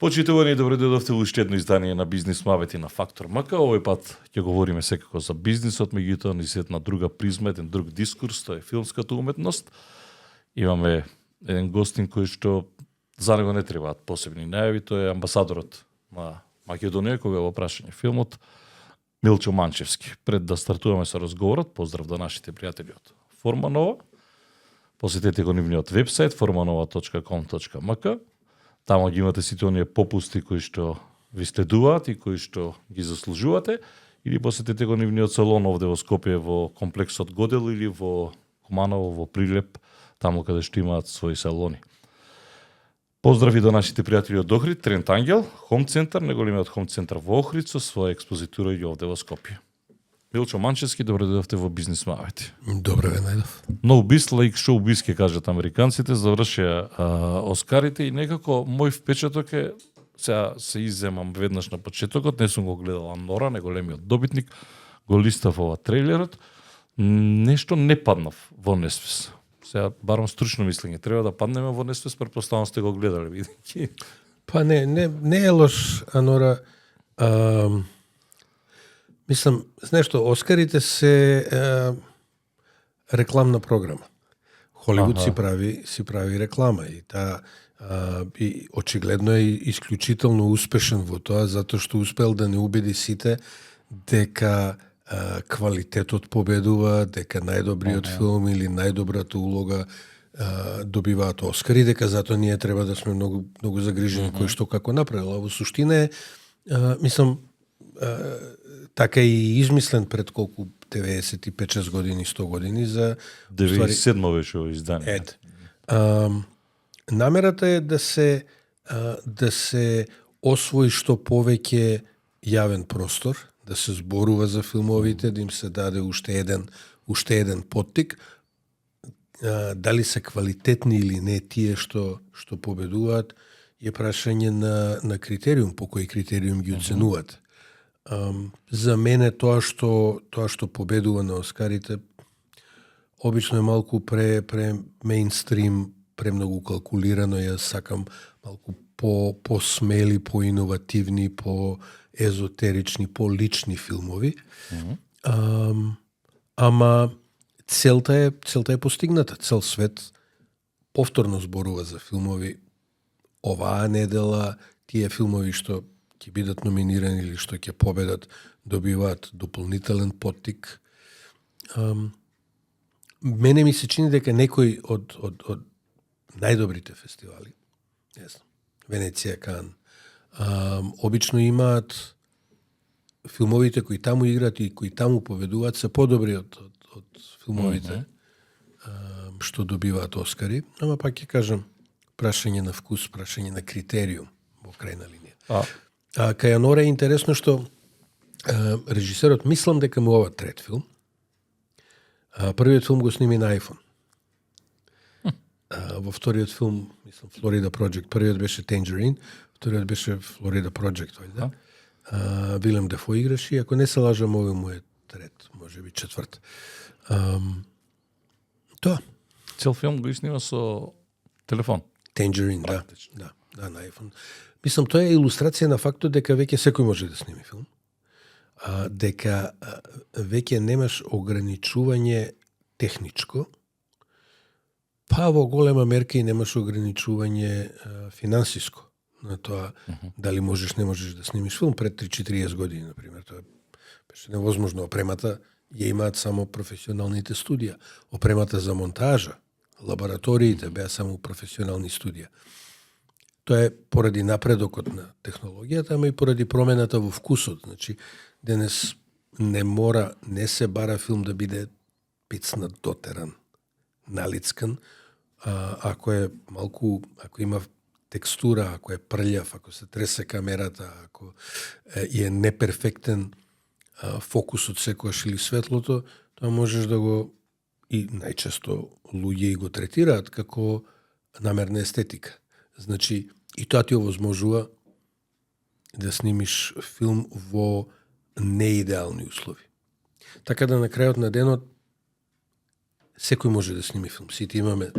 Почитувани, добре дојдовте во уште едно издание на Бизнис Муабети на Фактор МК. Овој пат ќе говориме секако за бизнисот, меѓутоа низ една друга призма, еден друг дискурс, тоа е филмската уметност. Имаме еден гостин кој што за него не требаат посебни најави, тој е амбасадорот на Македонија кој го прашање филмот Милчо Манчевски. Пред да стартуваме со разговорот, поздрав до нашите пријатели од Форманова. Посетете го нивниот вебсайт formanova.com.mk. Тамо ги имате сите оние попусти кои што ви следуваат и кои што ги заслужувате, или посетете го нивниот салон овде во Скопје во комплексот Годел или во Куманово во Прилеп, таму каде што имаат своји салони. Поздрави до нашите пријатели од Охрид, Трент Ангел, Хом центар, неголемиот Хом центар во Охрид со своја експозитура и овде во Скопје. Милчо Манчевски, добре дојдовте во Бизнис Муабети. Добре ве најдов. No biz like show biz ке кажат американците, завршија Оскарите и некако мој впечаток е, сега се изземам веднаш на почетокот, не сум го гледал Нора, неголемиот добитник, го листав ова трейлерот, нешто не паднав во несвес. Сега барам стручно мислење, треба да паднеме во несвес, претпоставам сте го гледале бидејќи. Па не е лош Анора. Мислам, знаеш што, Оскарите се рекламна програма. Холивуд си прави реклама и таа и очигледно е исклучително успешен во тоа затоа што успел да не убеди сите дека квалитетот победува, дека најдобриот филм или најдобрата улога добиваат Оскари, дека затоа ние треба да сме многу загрижени кој што како направил. А во суштина е, мислам, така и измислен пред колку 95-6 години, 100 години за 97 беше во издание. Намерата е да се освои што повеќе јавен простор, да се зборува за филмовите, да им се даде уште еден поттик. Дали се квалитетни или не тие што победуваат е прашање на критериум, по кој критериум ги оценуваат. За мене тоа што победува на Оскарите обично е малку пре мејнстрим, премногу калкулирано. Јас сакам малку по-смели, по-иновативни, по-езотерични, по-лични филмови. Ама целта е постигната. Цел свет повторно зборува за филмови. Оваа недела тие филмови што ќе бидат номинирани или што ќе победат добиваат дополнителен поттик. Мене ми се чини дека некои од најдобрите фестивали, не знам, Венеција, Кан, обично имаат филмовите кои таму играат и кои таму победуваат се подобри од филмовите што добиваат Оскари, ама пак ќе кажам прашање на вкус, прашање на критериум во крајна линија. Кај Анора е интересно што режисерот, мислам дека му ова трет филм. Првиот филм го сними на iPhone. Во вториот филм, мислам, Florida Project, првиот беше Tangerine, вториот беше Florida Project, вајде. Вилем Дефо играше и ако не се лажам, овој му е трет, може би четврт. Тоа. Цел филм го снима со телефон. Tangerine, да, на iPhone. Мислам, тоа е илустрација на фактот дека веќе секој може да сними филм. Дека веќе немаш ограничување техничко, па во голема мерка и немаш ограничување финансиско на тоа дали можеш, не можеш да снимиш филм пред 30-40 години, например. Тоа беше невозможно. Опремата ја имаат само професионалните студија. Опремата за монтажа, лабораториите беа само професионални студија. Тоа е поради напредокот на технологијата, ама и поради промената во вкусот. Значи, денес не се бара филм да биде пицнат, дотеран, налицкан, ако има текстура, ако е прљав, ако се тресе камерата, ако е неперфектен фокусот секојаш или светлото, тоа можеш да го, и најчесто луѓе го третираат како намерна естетика. Значи, и тоа ти овозможува да снимиш филм во неидеални услови. Така да на крајот на денот секој може да сними филм. Сите имаме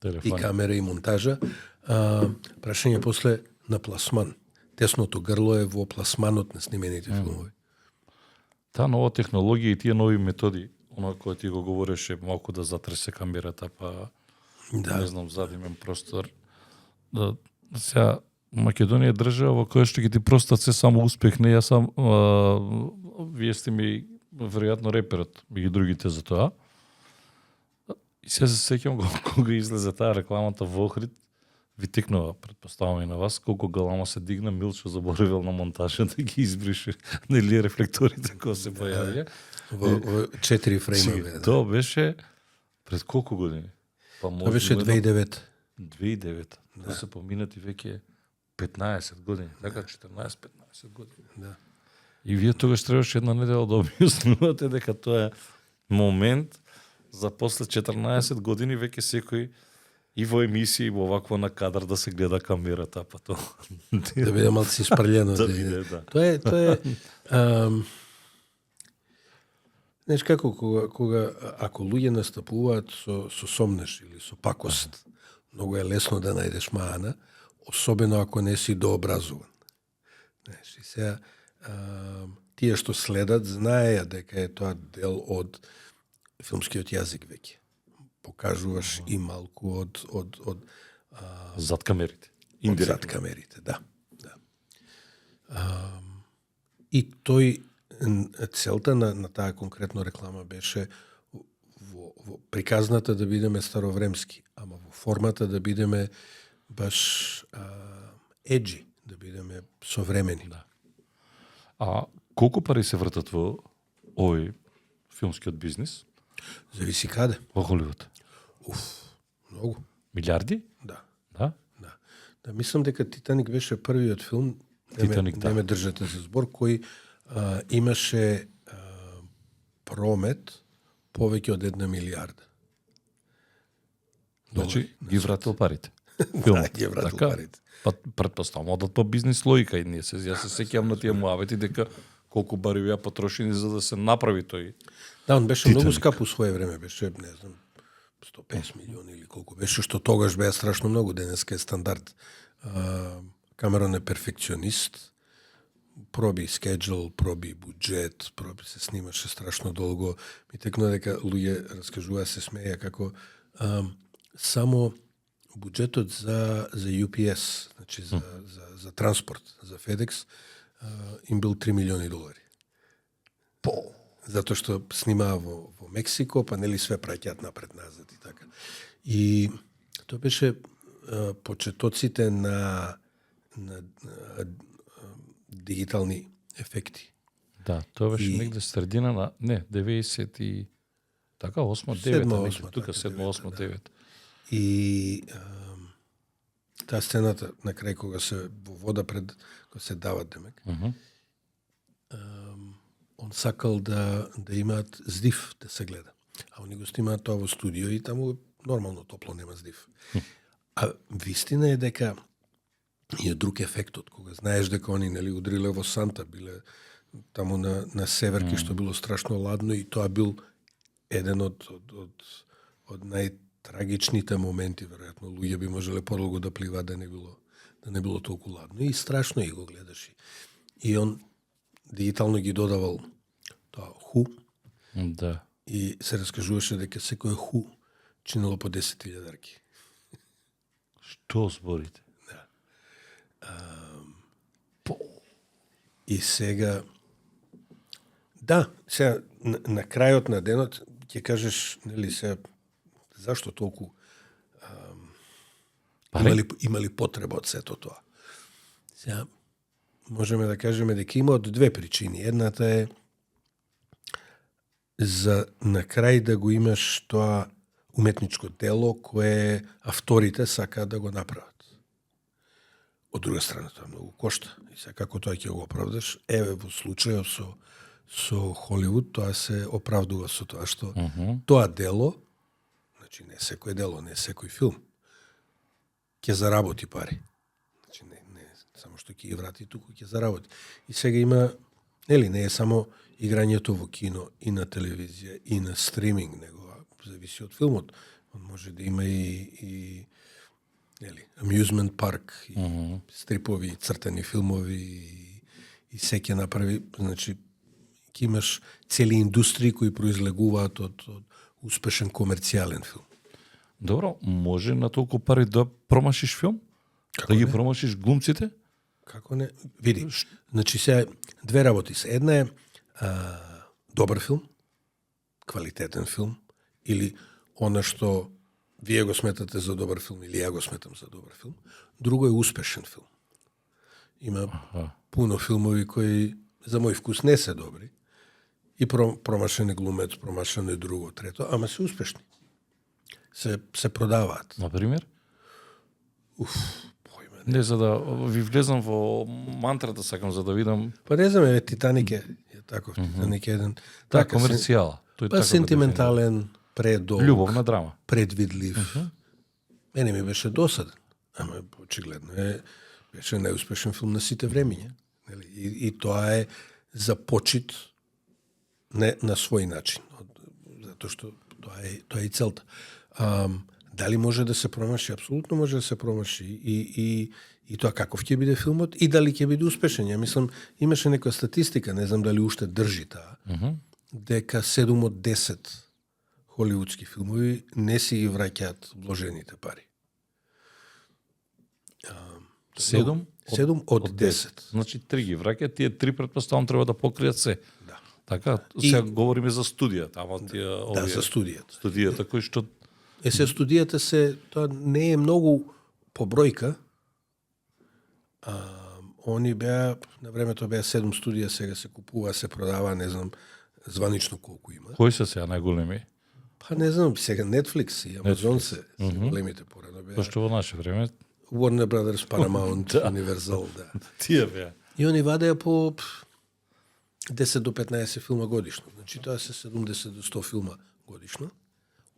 телефон, и камера, и монтажа. Прашање после на пласман. Тесното грло е во пласманот на снимените филмови. Таа нова технологија и тие нови методи, она кој ти го говореше, малку да затресе камерата, па не знам, задимен простор. Да, сега, Македонија е држава во која што ќе ти простат се само успех, не ја сам, вие сте ми веројатно реперот, и другите за тоа. И се сеќам кога излезе таа рекламата во Охрид, ви текнува, предпоставам и на вас, колку галама се дигна, Милчо заборавил на монтажа да ги избрише, нели рефлекторите кои се појавија. Во 4 фреймови. Тоа беше пред колку години? Па Тоа беше 2009. 2009. Да се поминати веќе 15 години, така 14-15 години. Да. И вие тогаш требаше една недела да објаснувате дека тоа е момент за после 14 години веќе секој и во емисија и во вакво на кадар да се гледа камерата, па тоа. Да биде малку испрлено. Да биде, да. Тоа е знаеш како кога ако луѓе настапуваат со сомнеш или со пакост, многу е лесно да најдеш маана, особено ако не си дообразуван. Знаеш, и сега тие што следат знаеја дека е тоа дел од филмскиот јазик веќе. Покажуваш и малку од зад камерите. Зад камерите, да. И тој целта на таа конкретно реклама беше во приказната да бидеме старовремски, ама во формата да бидеме баш еджи, да бидеме современи. Да. А колку пари се вртат во овој филмскиот бизнис? Зависи каде. Во Холивуд? Многу. Милиарди? Да. Да? Да, мислам дека Титаник беше првиот филм, Титаник, не ме држате за збор, кој имаше промет повеќе од 1 милиарда. Значи, ги вратил парите. Да, ги вратил парите. Па претпоставам, одат по бизнис логика и ние јас се сеќавам на тие муавети дека колку бари ја потрошени за да се направи тој. Да, он беше многу скап у свое време, беше, не знам, 150 милиони или колку беше, што тогаш беа страшно многу, денеска е стандард. Камерон е перфекционист, проби скеджул, проби буџет, проби се снимаше страшно долго. Ми текно дека луѓе раскажуваа, се смеја како само буџетот за UPS, значи за транспорт, за FedEx, им бил $3 милиони. Затоа што снимаа во Мексико, па нели све праќаат напред-назад и така. И тоа беше почетоците на дигитални ефекти. Да, тоа беше негде средина на 90 и така 8-9, тука 7-8-9. И таа сцената на крај кога се во вода пред кога се дават демек. Он сакал да имаат здив да се гледа. А они го снимаат тоа во студио и таму нормално топло, нема здив. А вистина е дека и друг ефектот, кога знаеш дека они нели удриле во Санта, биле таму на север, што било страшно ладно и тоа бил еден од најтрагичните моменти, веројатно луѓе би можеле подолго да пливаат да не било толку ладно и страшно и го гледаш. И он дигитално ги додавал тоа ху. Да. И се раскажуваше дека секој ху чинело по 10.000 дарки. Што зборите? Да. И сега на крајот на денот ќе кажеш, нели се зашто толку имали потреба од сето тоа. Сега можеме да кажеме дека има од две причини. Едната е за на крај да го имаш тоа уметничко дело кое авторите сакаат да го направат. Од друга страна тоа многу кошта. И сега како тоа ќе го оправдаш? Еве во случајот со Холивуд тоа се оправдува со тоа што тоа дело, значи не секој дело, не секој филм ќе заработи пари. Значи не само што ќе ги врати, туку ќе заработи. И сега има, нели, не е само играњето во кино и на телевизија и на стриминг, него зависи од филмот. Он може да има и нели, amusement парк, и стрипови, и цртани филмови, и секи направи, значи, ќе имаш цели индустрии кои произлегуваат од успешен комерцијален филм. Добро, може на толку пари да промашиш филм? Како да ги не? промашиш глумците? Како не? Види, значи се две работи се. Една е добар филм, квалитетен филм, или она што вие го сметате за добар филм, или ја го сметам за добар филм. Друго е успешен филм. Има пуно филмови кои за мој вкус не се добри. И промашен е глумец, промашен е друго, трето, ама се успешни. Се продаваат. Например? Појме. Не, за да ви влезам во мантрата, сакам за да видам. Па не знам, Титаник е таков, Титаник е еден. Да, комерцијала. Тој Па така сентиментален, предолг, љубовна драма. предвидлив. Мене ми беше досаден, ама очигледно беше најуспешен филм на сите времиња. Нели? И тоа е за почит на свој начин, затоа што тоа е и целта. Дали може да се промаши? Апсолутно може да се промаши. И тоа каков ќе биде филмот и дали ќе биде успешен. Ја мислам, имаше некоја статистика, не знам дали уште држи таа, дека 7 од 10 холивудски филмови не си ги враќаат вложените пари. 7 од 10. Значи 3 ги враќаат, тие 3 претпоставам треба да покријат се. Да. Така, сега говориме за студијата, ама тие Да, за студијата. Студијата кои што Се студијата тоа не е многу по бројка. Они беа, на времето беа 7 студија, сега се купува, се продава, не знам званично колку има. кои се сега најголеми? Па не знам, сега Netflix и Amazon се големите порано беа. Пошто во наше време Warner Brothers, Paramount, Universal, да. тие беа. И они вадеа по 10 до 15 филма годишно. Значи тоа се 70 до 100 филма годишно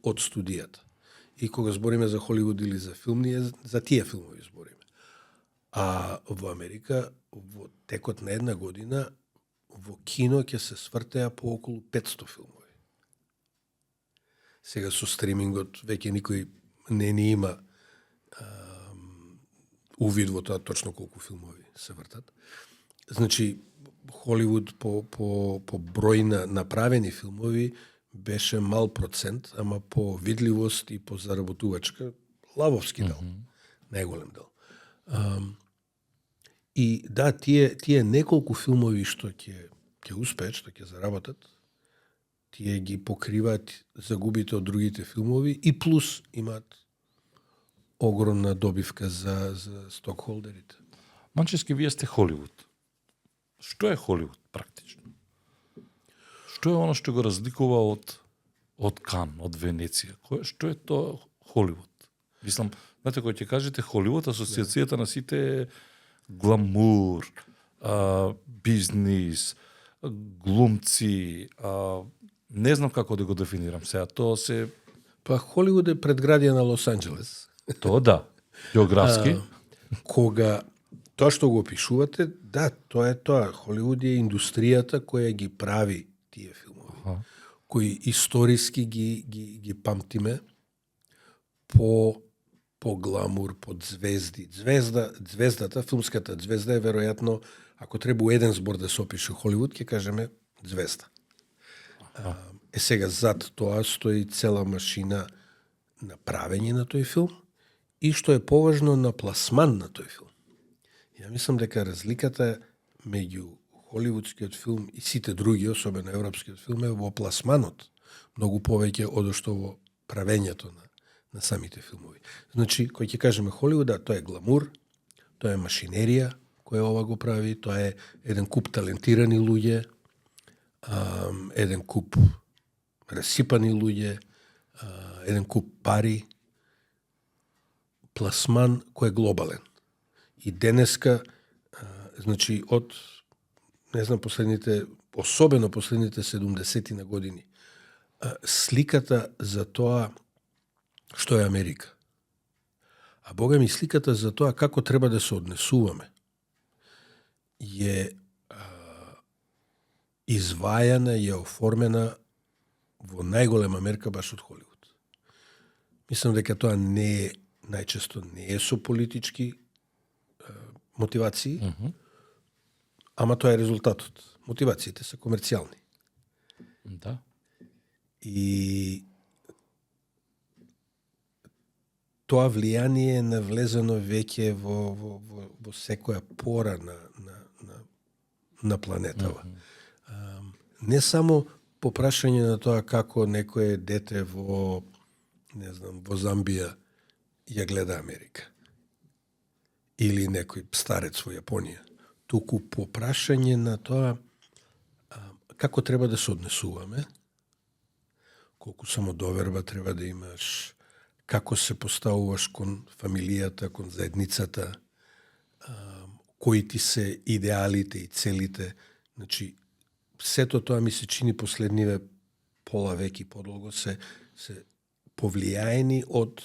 од студијата. И кога збориме за Холивуд или за филм, ние за тие филмови збориме. А во Америка, во текот на една година, во кино ќе се свртеа по околу 500 филмови. Сега со стримингот веќе никој не ни има увид во тоа точно колку филмови се вртат. Значи, Холивуд по број на направени филмови беше мал процент, ама по видливост и по заработувачка лавовски дел, најголем дел. И да, тие неколку филмови што ќе успеат, што ќе заработат, тие ги покриваат загубите од другите филмови и плюс имаат огромна добивка за стокхолдерите. Манчески, вие сте Холивуд. Што е Холивуд практично? Што е оно што го разликува од Кан, од Венеција? Што е тоа Холивуд? Мислам, знаете, кој ќе кажете Холивуд, асоциацијата на сите е гламур, бизнис, глумци, не знам како да го дефинирам сега. Тоа се... Па Холивуд е предградија на Лос Анџелес. Тоа да, географски. Кога тоа што го опишувате, да, тоа е тоа. Холивуд е индустријата која ги прави тие филмови. Кои историски ги памтиме по гламур, по звезди. Звездата, филмската звезда е веројатно, ако треба еден збор да се опише Холивуд, ќе кажеме звезда. Сега зад тоа стои цела машина на правење на тој филм и што е поважно на пласман на тој филм. Ја мислам дека разликата меѓу холивудскиот филм и сите други, особено европскиот филм, е во пласманот, многу повеќе од што во правењето на самите филмови. Значи, кој ќе кажеме Холивуд, да, тоа е гламур, тоа е машинерија која ова го прави, тоа е еден куп талентирани луѓе, еден куп расипани луѓе, еден куп пари, пласман кој е глобален. И денеска, значи, од, не знам, особено последните 70 на години, сликата за тоа што е Америка. А Бога ми, сликата за тоа како треба да се однесуваме е извајана, е оформена во најголема мерка баш од Холивуд. Мислам дека тоа не најчесто не е со политички мотивации, ама тоа е резултатот. Мотивациите се комерцијални. Да. И тоа влијание е навлезено веќе во секоја пора на планетава. Не само по прашање на тоа како некое дете во Замбија ја гледа Америка или некој старец во Јапонија, туку по прашање на тоа како треба да се однесуваме, колку самодоверба треба да имаш, како се поставуваш кон фамилијата, кон заедницата, кои ти се идеалите и целите. Значи, сето тоа ми се чини последниве пола веки подолго се повлијаени од,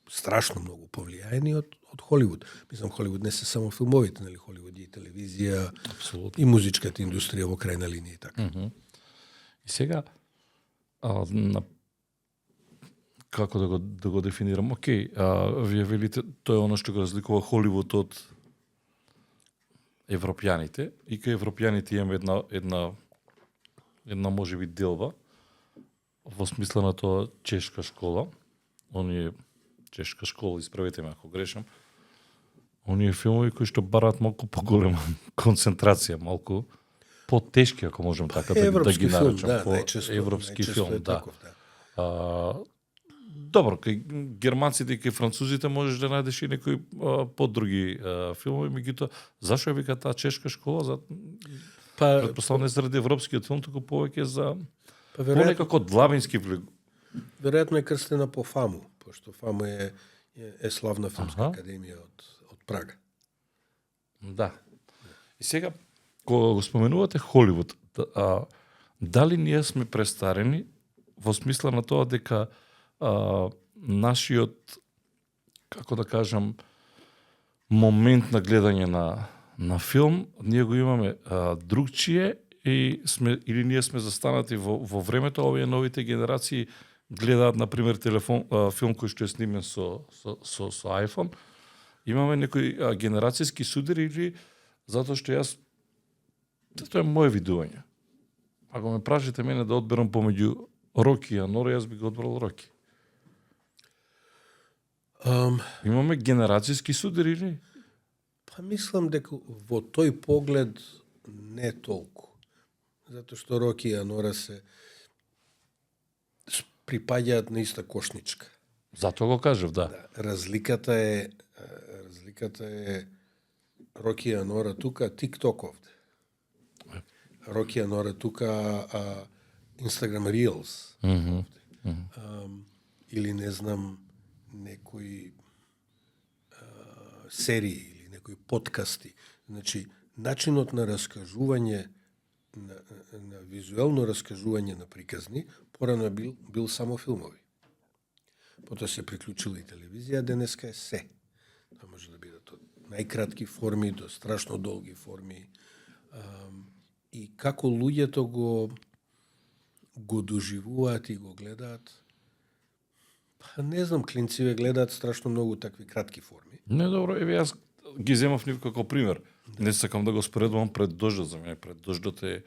страшно многу повлијаени од Холивуд. Мислам, Холивуд не се само филмовите, нели? Холивуд и телевизија, Апсолутно. и музичката индустрија во крајна линија и така. И сега, како да го дефинирам? Океј, вие велите, тоа е оно што го разликува Холивуд од европјаните, и кај европјаните имаме една можеби делба во смисла на тоа чешка школа, оние чешка школа, исправете ме ако грешам, оние филмови кои што бараат малку поголема концентрација, малку потешки, ако можем така да ги наречам, европски филм, да. Добро, кај германците и кај французите можеш да најдеш и некои подруги филмови, меѓутоа зашо вика таа чешка школа? Предпоставам не заради европскиот филм, туку повеќе за понекако длабински влиг. Веројатно е крстена по ФАМУ, пошто ФАМУ е славна филмска академија од Прага. Да. И сега, кога го споменувате Холивуд, дали ние сме престарени во смисла на тоа дека нашиот, како да кажам, момент на гледање на филм, ние го имаме другчие и или ние сме застанати во времето, овие новите генерации гледаат, например, филм кој што е снимен со iPhone. Имаме некои генерацијски судири или затоа што јас, тоа е моje видување. Ако ме прашите мене да одберам помеѓу Роки и Анора, јас би го одбрал Роки. Имаме генерацијски судири или? Па мислам дека во тој поглед не толку. Затоа што Роки и Анора се припаѓаат на иста кошничка. Затоа го кажав, да. Разликата е Роки и Анора тука, TikTok овде. Роки и Анора тука, Instagram Reels. Или не знам, некои серии или некои подкасти. Значи, начинот на раскажување, на визуелно раскажување на приказни, порано бил само филмови. Потоа се приклучила и телевизија, денеска е се. Тоа може да бидат од најкратки форми до страшно долги форми. И како луѓето го доживуваат и го гледаат, па не знам, клинциве гледаат страшно многу такви кратки форми. Не, добро, еве јас ги земав нив како пример. Не сакам да го споредувам пред дождот, за мене пред дождот е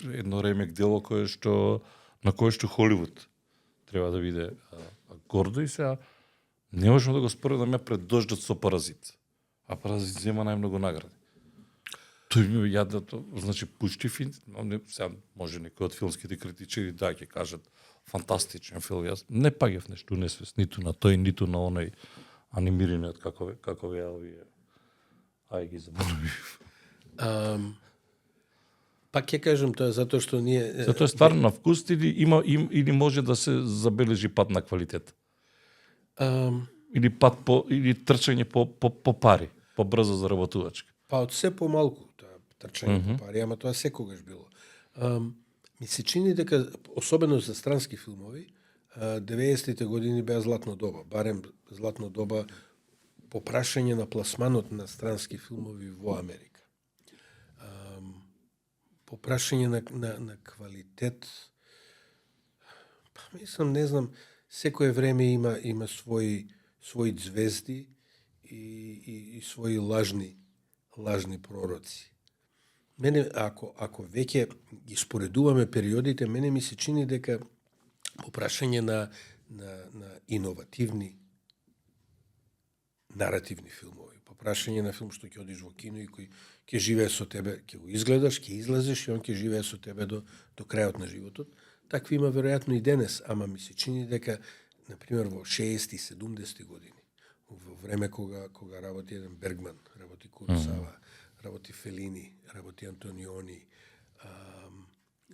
едно ремек дело на кое што Холивуд треба да биде гордо, и сега не можам да го споредам пред дождот со Паразит. А Паразит зема најмногу награди. Тој значи пушти филм, сега може некои од филмските критичари да ќе кажат фантастичен филм. Јас не паѓав нешто несвест, ниту на тој, ниту на оној анимираниот како веа овие. Ај ги заборавив. Пак ќе кажам тоа затоа што ние Затоа е стварно на вкус или може да се забележи пат на квалитет. Или трчање по пари, по брзо заработувачка. Па од се помалку тоа трчање по пари, ама тоа секогаш било. Ми се чини дека, особено за странски филмови, 90-тите години беа златна доба, барем златна доба по прашање на пласманот на странски филмови во Америка. По прашање на квалитет, па мислам, не знам, секое време има свои звезди и свои лажни пророци. Мене, ако веќе ги споредуваме периодите, мене ми се чини дека по прашање на иновативни наративни филмови, по прашање на филм што ќе одиш во кино и кој ќе живее со тебе, ќе го изгледаш, ќе излезеш и он ќе живее со тебе до крајот на животот. Такви има веројатно и денес, ама ми се чини дека, например, во 60-ти, 70-ти години, во време кога работи еден Бергман, работи Куросава, работи Фелини, работи Антониони,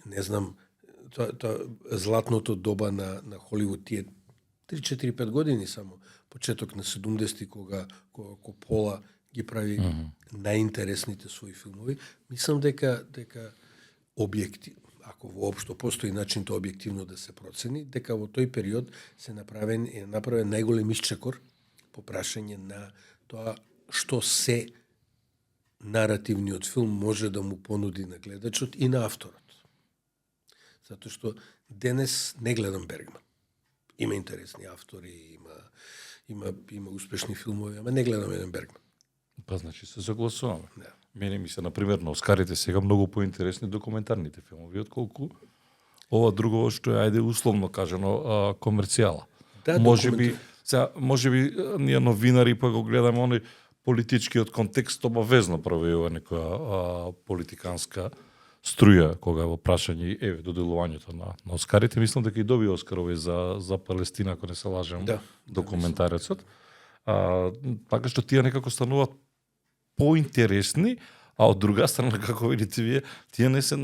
не знам, тоа златното доба на Холивуд, тие 3-4-5 години само, почеток на 70-ти, кога Копола ги прави најинтересните своји филмови, мислам дека ако воопшто постои начин тоа објективно да се процени, дека во тој период се направен најголем исчекор по прашање на тоа што се наративниот филм може да му понуди на гледачот и на авторот. Затоа што денес не гледам Бергман. Има интересни автори, има успешни филмови, ама не гледам еден Бергман. Па значи се согласуваме. Да. Мене ми се, например, на Оскарите сега многу поинтересни документарните филмови, отколку ова друго што е, ајде, условно кажано, комерцијала. Да, можеби ние новинари па го гледаме оној политичкиот контекст обавезно проявува некоја политиканска струја кога во прашање доделувањето на Оскарите. Мислам дека и доби Оскарови за Палестина, ако не се лажам, документарецот. Така што тие некако стануваат поинтересни, а од друга страна, како видите вие, тие не се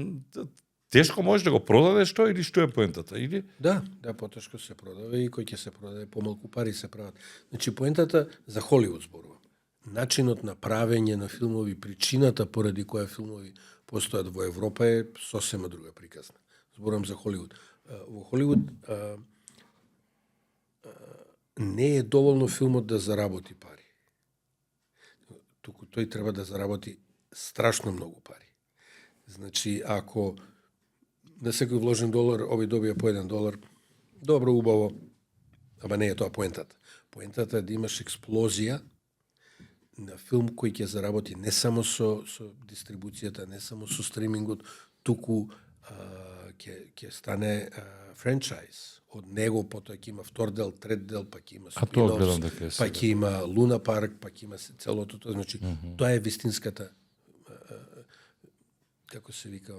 тешко можеш да го продадеш тоа или што е поентата, или? Да, потешко се продава и кој ќе се продаде помалку пари се прават. Значи поентата за Холивуд зборува. Начинот на правење на филмови, причината поради која филмови постојат во Европа е сосема друга приказна. Зборам за Холивуд. Во Холивуд не е доволно филмот да заработи пари. Туку тој треба да заработи страшно многу пари. Значи, ако на секој вложен долар, овој добија по $1, добро, убаво, ама не е тоа поентата. Поентата е да имаш експлозија на филм кој ќе заработи не само со дистрибуцијата, не само со стримингот, туку ќе стане франчайз. Од него потоа ќе има втор дел, трет дел, па ќе има спин-офс, па ќе има Луна парк, па ќе има целото тоа. Значи, тоа е вистинската, како се вика,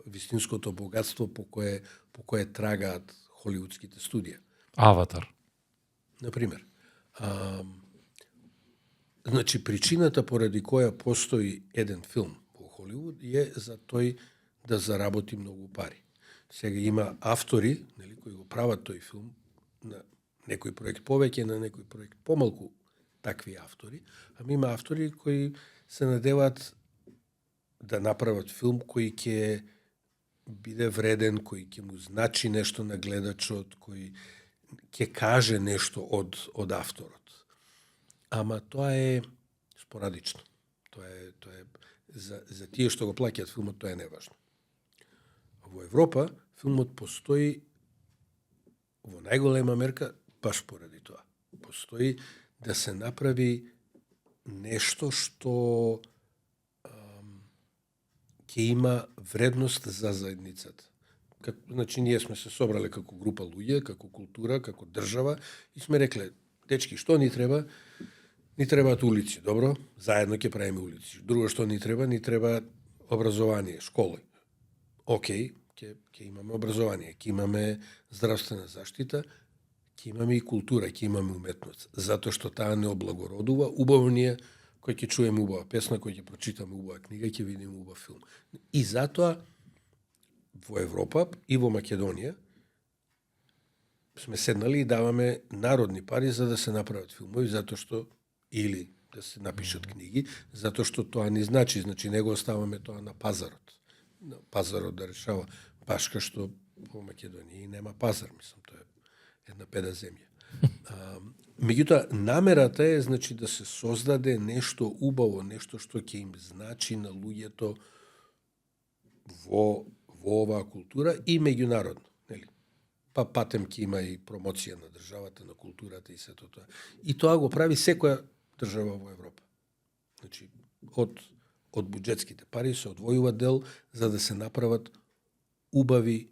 вистинското богатство по кое трагаат холивудските студија. Аватар. Например. Значи, причината поради која постои еден филм во Холивуд е за тој да заработи многу пари. Сега има автори, нели, кои го прават тој филм, на некој проект повеќе, на некој проект помалку такви автори, ама има автори кои се надеваат да направат филм кој ќе биде вреден, кој ќе му значи нешто на гледачот, кој ќе каже нешто од авторот. Ама тоа е спорадично. Тоа е за тие што го плаќаат филмот, тоа е неважно. Во Европа филмот постои во најголема мерка баш поради тоа. Постои да се направи нешто што ќе има вредност за заедницата. Значи, ние сме се собрале како група луѓе, како култура, како држава и сме рекле, дечки, што ни треба? Ни требаат улици, добро? Заедно ќе правиме улици. Друго што ни треба образование, школи. Океј, ќе имаме образование, ќе имаме здравствена заштита, ќе имаме и култура, ќе имаме уметност. Затоа што таа не облагородува, убаво ние, кој ќе чуеме убава песна, кој ќе прочитаме убава книга, ќе видиме убав филм. И затоа во Европа и во Македонија сме седнали и даваме народни пари за да се направат филмови, затоа што или да се напишат книги, затоа што тоа не значи не го оставаме тоа на пазарот. На пазарот да решава, баш ка што во Македонија нема пазар, мислам, тоа е една педа земја. Меѓутоа, намерата е да се создаде нешто убаво, нешто што ќе им значи на луѓето во оваа култура и меѓународно, нели? па патем ќе има и промоција на државата, на културата и сето тоа. И тоа го прави секоја држава во Европа. Значи, од буџетските пари се одвојува дел за да се направат убави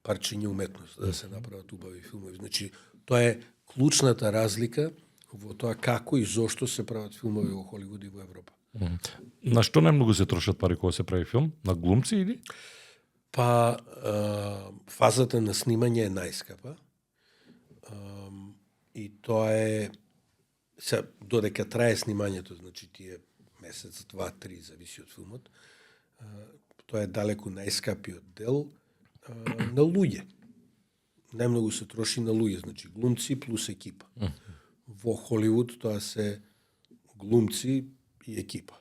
парчиња уметност, да се направат убави филмови. Значи, тоа е клучната разлика во тоа како и зошто се прават филмови во Холивуд и во Европа. На што најмногу се трошат пари кога се прави филм? На глумци или? Па, фазата на снимање е најскапа. И тоа е, додека трае снимањето, значи тие месец, 2-3, зависи од филмот, тоа е далеку најскапиот дел на луѓе. Најмногу се троши на луѓе, значи глумци плюс екипа. Во Холивуд тоа се глумци и екипа.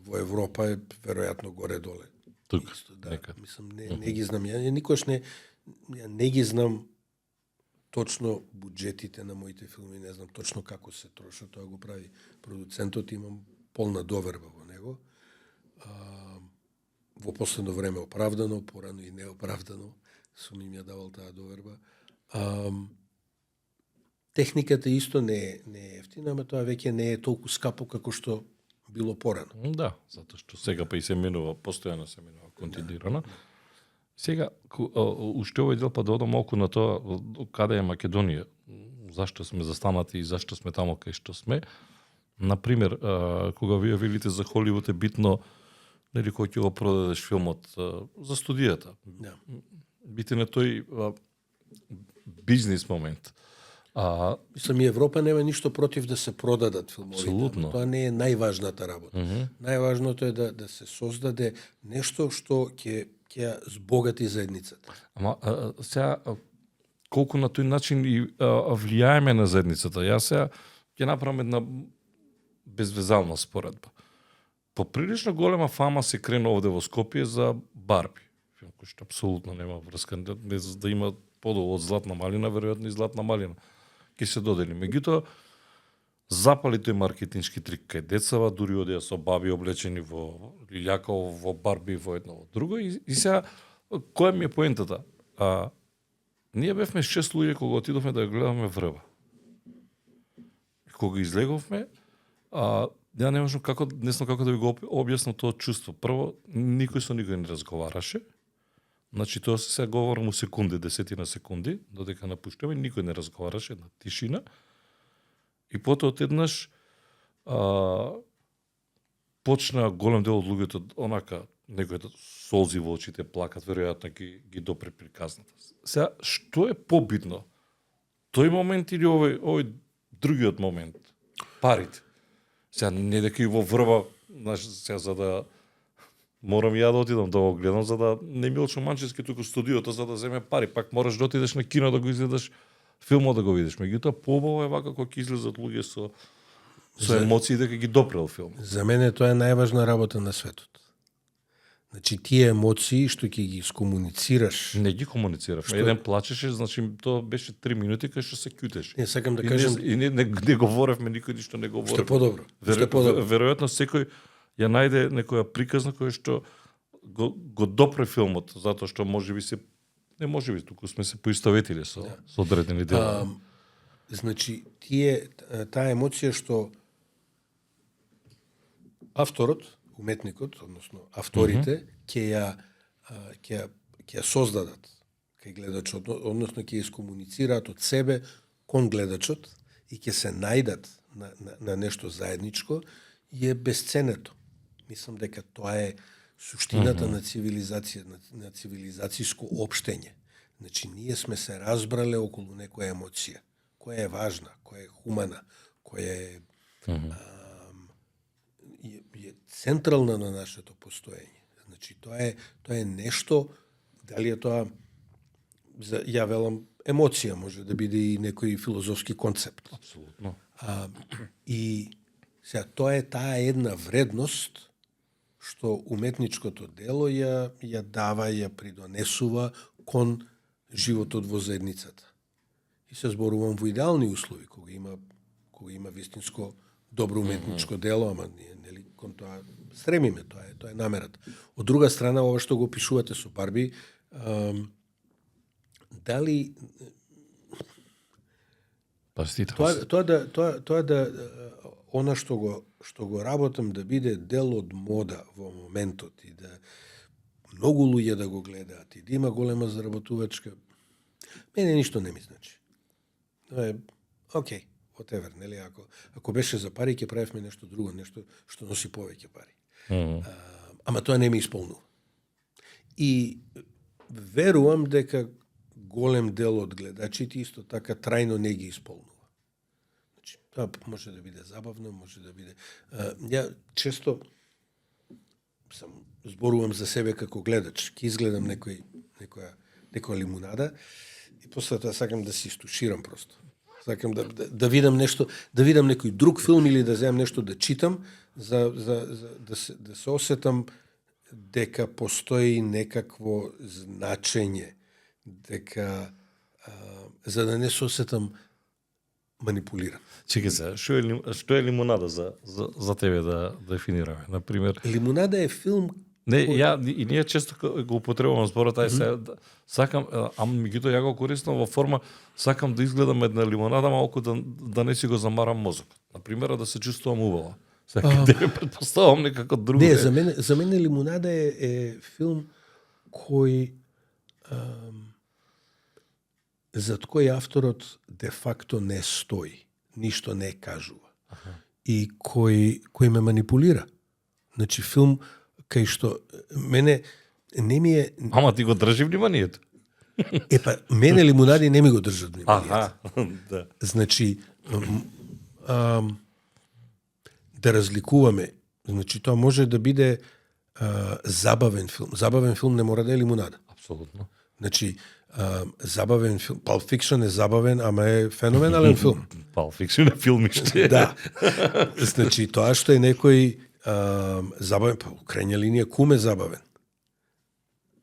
Во Европа е веројатно горе-доле. Тука, исто, да. Мислам, не ги знам. Ја никош не ги знам точно буџетите на моите филми, не знам точно како се трошат, тоа го прави продуцентот, имам полна доверба во него. Во последно време оправдано, порано и неоправдано, сум им ја давал таа доверба. Техниката исто не е ефтина, ама тоа веќе не е толку скапо како што било порано. Да, затоа што сега па и се менува, постојано се менува, континуирано. Сега, уште овој дел па да одам малку на тоа каде е Македонија, зашто сме застанати и зашто сме тамо кај што сме. Например, кога вие велите за Холивуд е битно, нели, кога ќе го продадеш филмот за студијата. Да. Битен е тој бизнис момент. Мислам, и Европа нема ништо против да се продадат филмовите. Абсолютно. Тоа не е најважната работа. Најважното е да се создаде нешто што ќе збогати заедницата. Ама сега колку на тој начин и влијаеме на заедницата. Јас сега ќе направам една безвезална споредба. Поприлично голема фама се крена овде во Скопје за Барби. Филм кој што апсолутно нема врска, без да има подолу од Златна малина, веројатно и Златна малина ќе се додели. Меѓутоа, запали тој маркетиншки трик кај децава, дури одеа со баби облечени во лилјака, во Барби, во едно, во друго. И сега, која ми е поентата? Ние бевме 6 луѓе кога отидовме да ја гледаме Врба. Кога излеговме, ја не можам не знам како да ви го објаснам тоа чувство. Прво, никој со никој не разговараше. Значи, тоа се сега говорам у секунди, десетина секунди, додека напуштаме, никој не разговараше, една тишина. И потоа одеднаш почна голем дел од луѓето онака, некои солзи во очите плакат, веројатно ги допре приказната. Сега, што е побитно? Тој момент или овој другиот момент? Парите. Сега, не дека и во Врба, сега за да морам ја да отидам да го гледам, за да не Милчо Манчевски туку студиото за да земе пари. Пак мораш да отидеш на кино да го изгледаш филмот да го видиш. Меѓутоа поубаво е вака кога ќе излезат луѓе со емоции дека ги допрел филм. За мене тоа е најважна работа на светот. Значи тие емоции што ќе ги искомуницираш. Не ги комунициравме. Еден плачеше, значи тоа беше 3 минути кај што се ќутеше. Не сакам да кажам и не говоревме, никој ништо не говорев. Што подобро. Веројатно секој ја најде некоја приказна која што го допре филмот, затоа што можеби туку сме се поистоветиле со одредени дела. Значи, таа емоција што авторот, уметникот, односно авторите, ќе ја создадат кај гледачот, односно ќе ја искомуницираат од себе кон гледачот и ќе се најдат на нешто заедничко, и е безценето. Мислам дека тоа е суштината на цивилизација, на цивилизацијско општење. Значи, ние сме се разбрале околу некоја емоција, која е важна, која е хумана, која е централна на нашето постоење. Значи, тоа е нешто, дали е тоа, ја велам, емоција, може да биде и некој филозофски концепт. Апсолутно. И сега, тоа е таа една вредност што уметничкото дело ја дава, ја придонесува кон животот во заедницата. И се зборувам во идеални услови, кога има вистинско добро уметничко дело, ама ние нели кон тоа стремиме, тоа е намерата. Од друга страна, ова што го пишувате со Барби, дали тоа да она што го работам да биде дел од мода во моментот и да многу луѓе да го гледаат и да има голема заработувачка, мене ништо не ми значи. Океј, whatever, нели, ако беше за пари, ќе правевме нешто друго, нешто што носи повеќе пари. Ама тоа не ми исполнува. И верувам дека голем дел од гледачите исто така трајно не ги исполнува. Значи, тоа може да биде забавно, може да биде... Ја често зборувам за себе како гледач, ќе изгледам некоја лимунада и после тоа сакам да се истуширам просто. Сакам да видам нешто, да видам некој друг филм или да земам нешто да читам, да се осетам дека постои некакво значење, дека за да не се осетам манипулиран. Чекај се, што е лимунада за тебе да дефинираме? Например, лимунада е филм и ние често го употребувам зборот, сакам, меѓутоа ја го користам во форма, сакам да изгледам една лимонада малку да не си го замарам мозокот. Например, да се чувствувам убаво. Сакам да предпоставам некако друго. Не, за мене лимонада е филм кој зад кој авторот де факто не стои, ништо не кажува. И кој ме манипулира. Значи филм кај што мене не ми е... Ама ти го држи вниманието. Мене лимунади не ми го држат вниманието. Да. Значи, да разликуваме. Значи, тоа може да биде забавен филм. Забавен филм не мора да е лимунада. Апсолутно. Значи, забавен филм. Pulp Fiction е забавен, ама е феноменален филм. Pulp Fiction е филмиште. Да. Значи, тоа што е некој забавен, па крајна линија Кум е забавен.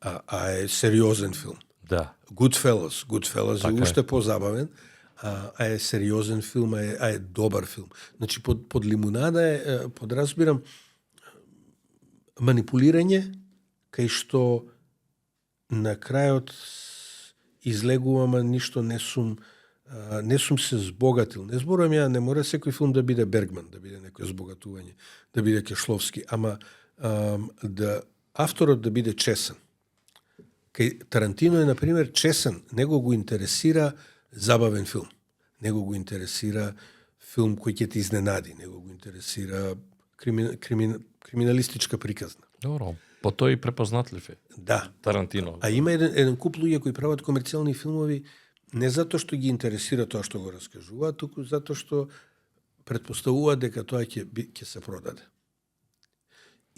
А е сериозен филм. Да. Goodfellas е уште позабавен, а е сериозен филм, а е добар филм. Значи, под лимунада подразбирам манипулирање, кај што на крајот излегувам, ништо не сум се збогатил. Не зборувам ја, не мора секој филм да биде Бергман, да биде некој збогатување, да биде Кешловски, ама авторот да биде чесен. Кај Тарантино е, например, чесен, него го интересира забавен филм. Него го интересира филм кој ќе те изненади, него го интересира криминалистичка приказна. Добро, по тој препознатлив е. Да. Тарантино. А има еден куп луѓе кои прават комерцијални филмови не затоа што ги интересира тоа што го раскажуваат, туку затоа што претпоставуваат дека тоа ќе се продаде.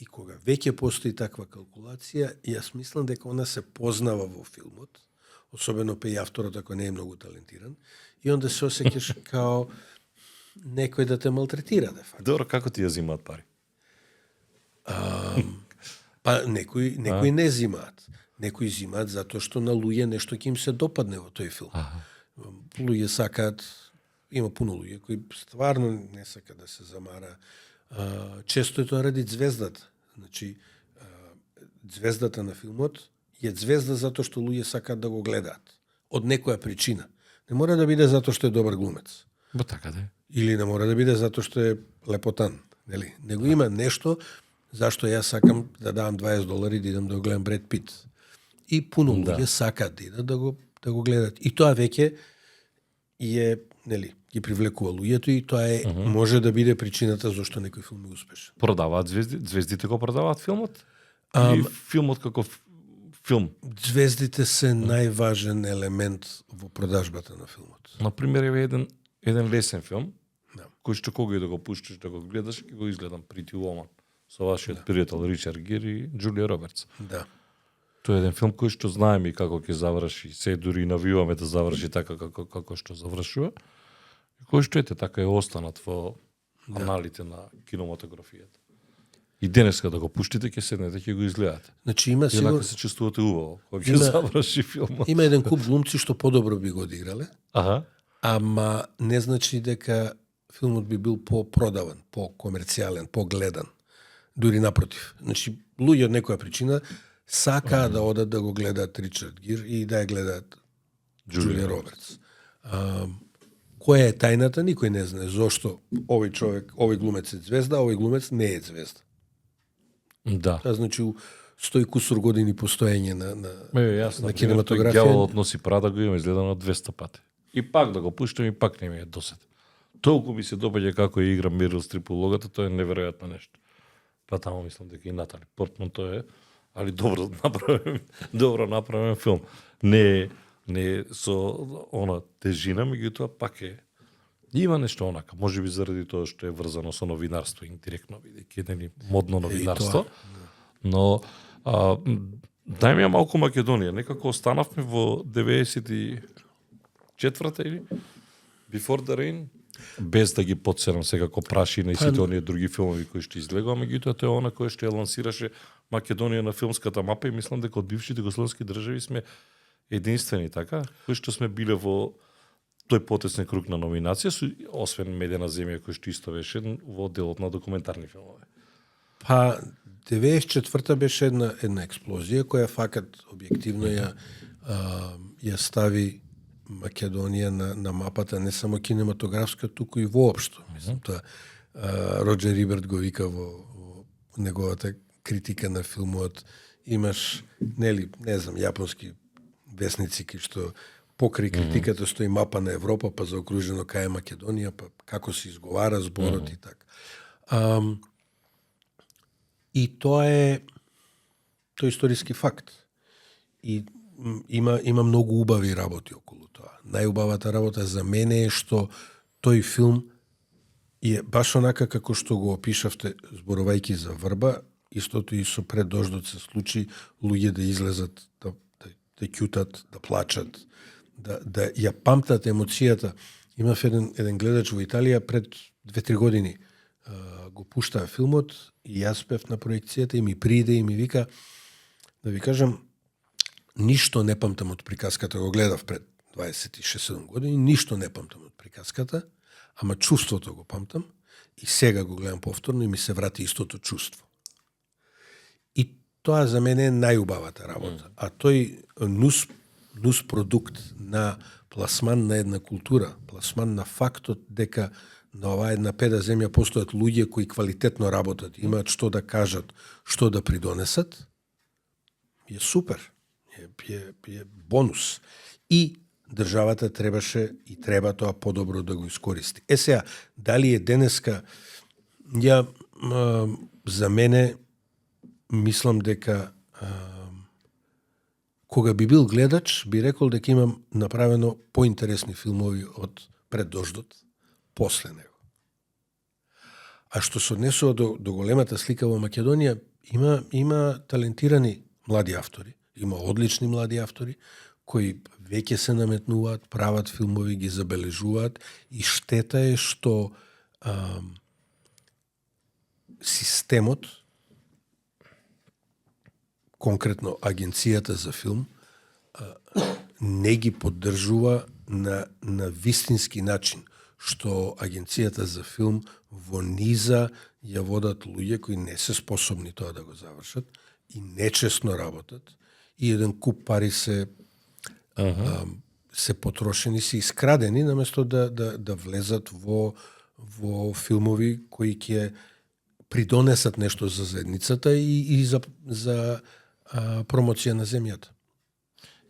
И кога веќе постои таква калкулација, јас мислам дека она се познава во филмот, особено пе и авторот ако не е многу талентиран, и онда се осеќаш као некој да те малтретира, де факто. Добро, како ти ја зимаат пари? Па некои не зимаат. Некои зимаат затоа што на луѓе нешто ќе им се допадне во тој филм. Луѓе сакаат, има пуно луѓе кои стварно не сакаат да се замара. Често е тоа ради звездата. Значи, звездата на филмот е звезда затоа што луѓе сакаат да го гледаат. Од некоја причина. Не мора да биде затоа што е добар глумец. Ба така да. Или не мора да биде затоа што е лепотан. Нели? Него има нешто зашто јас сакам да давам $20 да идам да го гледам Бред Пит. И пуно луѓе сакаат да идат да го гледат. И тоа веќе е, нели, ги привлекува луѓето и тоа е може да биде причината зашто некој филм е успешен. Продаваат звездите го продаваат филмот? Или филмот како филм? Звездите се најважен елемент во продажбата на филмот. Например, еве еден лесен филм, кој што кога и да го пуштиш да го гледаш, ќе го изгледам Pretty Woman со вашиот пријател Ричард Гир и Джулија Робертс. Да. Тоа е еден филм кој што знаеме и како ќе заврши, се дури навиваме да заврши така како што завршува. И кој што така е останат во аналите на кинематографијата. И денеска да го пуштите, ќе седнете, ќе го изгледате. Значи има сигурно се чувствувате убаво кога ќе заврши филмот. Има еден куп глумци што подобро би го одиграле. Ама не значи дека филмот би бил по-продаван, по-комерцијален, по-гледан. Дури напротив. Значи, луѓе од некоја причина сакаа да одат да го гледаат Ричард Гир и да ја гледаат Джулија Робертс. Која е тајната, никој не знае зошто овој човек, овој глумец е звезда, а овој глумец не е звезда. Да. Тоа значи 100 и кусур години постоење на Јасно, кинематографија. Ѓаволот носи Прада го има изгледано 200 пати. И пак да го пуштам и пак не ми е досет. Толку ми се допаѓа како ја игра Мерил Стрип улогата, тоа е неверојатно нешто. Па таму мислам дека и Натали Портман тоа е, али добро направен филм. Не е со она тежина, меѓутоа пак е има нешто онака, можеби заради тоа што е врзано со новинарство индиректно, бидејќи нели модно новинарство. Но дај ми ја малку Македонија, некако останавме во 94-та или Before the Rain, без да ги подсерам секако Прашина и сите оние други филмови кои што излегува, меѓутоа тоа е она кој што ја лансираше Македонија на филмската мапа и мислам дека од бившите југословски држави сме единствени, така, кои што сме биле во тој потесен круг на номинација, освен Медена земја кој што исто беше во делот на документарни филмови. Па 94-та беше една експлозија која факат објективно ја стави Македонија на мапата не само кинематографска, туку и воопшто. Мислам, тоа Роджер Иберт го вика во неговата критика на филмот. Имаш, нели, не знам, јапонски весници кои што покрај критиката стои мапа на Европа, па заокружено кај е Македонија, па како се изговара зборот и така. И тоа е историски факт. И има многу убави работи околу тоа. Најубавата работа за мене е што тој филм е баш онака како што го опишавте зборувајќи за Врба, истото и со Пред дождот се случи луѓе да излезат, да ќутат, да плачат, да ја памтат емоцијата. Имав еден гледач во Италија пред 2-3 години го пуштаа филмот и јас бев на проекцијата и ми приде и ми вика, да ви кажам, ништо не памтам од приказката, го гледав пред 26-7 години, ништо не памтам од приказката, ама чувството го памтам и сега го гледам повторно и ми се врати истото чувство. И тоа за мене е најубавата работа. А тој нус продукт на пласман на една култура, пласман на фактот дека на оваа една педа земја постојат луѓе кои квалитетно работат, имаат што да кажат, што да придонесат, е супер. Е бонус. И државата требаше и треба тоа подобро да го искористи. Сега, дали е денеска, за мене мислам дека кога би бил гледач, би рекол дека имам направено поинтересни филмови од Пред дождот, после него. А што се однесува до големата слика во Македонија, има талентирани млади автори, има одлични млади автори, кои веќе се наметнуваат, прават филмови, ги забележуваат и штета е што системот, конкретно Агенцијата за филм, не ги поддржува на вистински начин, што Агенцијата за филм во низа ја водат луѓе кои не се способни тоа да го завршат и нечесно работат и еден куп пари се потрошени, се искрадени, наместо да влезат во филмови кои ќе придонесат нешто за заедницата и за промоција на земјата.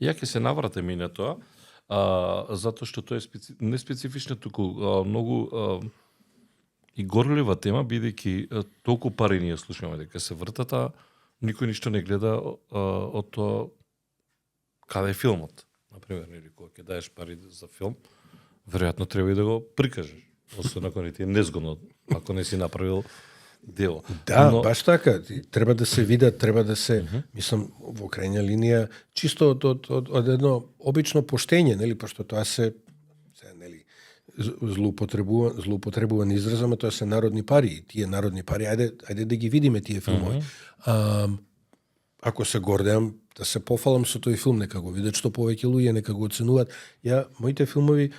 Ја ќе се навратам и на тоа, затоа што тоа е не специфична, туку многу и горлива тема, бидејќи толку пари ние слушаме дека се вртат, а никој ништо не гледа од тоа каде е филмот. Например, или кога ќе даеш пари за филм, веројатно треба и да го прикажеш. Освен ако не ти е незгодно, ако не си направил дело. Да, но баш така. Треба да се видат, треба да се, мислам, во крајна линија, чисто од едно обично поштење, нели, пошто тоа се нели, злоупотребуван израз, ама тоа се народни пари. Тие народни пари, ајде да ги видиме тие филмови. Ако се гордеам, да се пофалам со тој филм, нека го видат што повеќе луѓе, нека го оценуваат. Моите филмови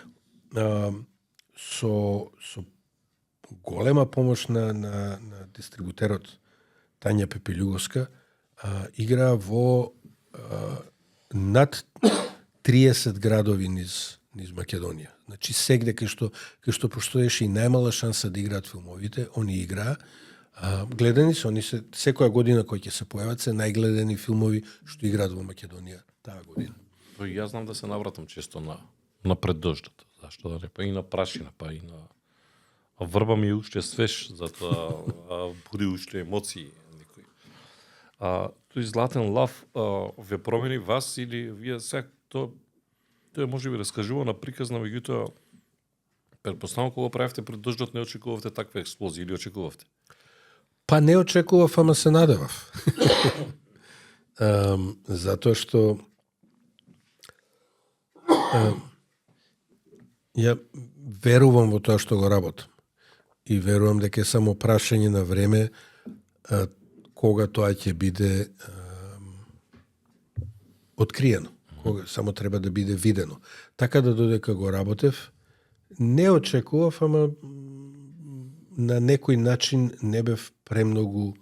со голема помош на дистрибутерот Тања Пепелјуговска игра во над 30 градови низ Македонија. Значи сегде кај што постоеше и најмала шанса да играат филмовите, они играа. Гледани се, секоја година кои ќе се појават се најгледани филмови што играат во Македонија таа година. Јас знам да се навратам често на преддождот. Зашто да не, па и на прашина, па и на врба ми е уште свеж, затоа буди уште емоции некои. Тој Златен лав ве промени вас или вие сега тој може би раскажува на приказна, меѓутоа претпоставам кога правевте преддождот не очекувавте таква експлозија или очекувавте? Па не очекував, ама се надевав. Затоа што ја верувам во тоа што го работам. И верувам дека е само прашање на време кога тоа ќе биде откриено. Кога само треба да биде видено. Така да додека го работев, не очекував, ама на некој начин не бев премногу.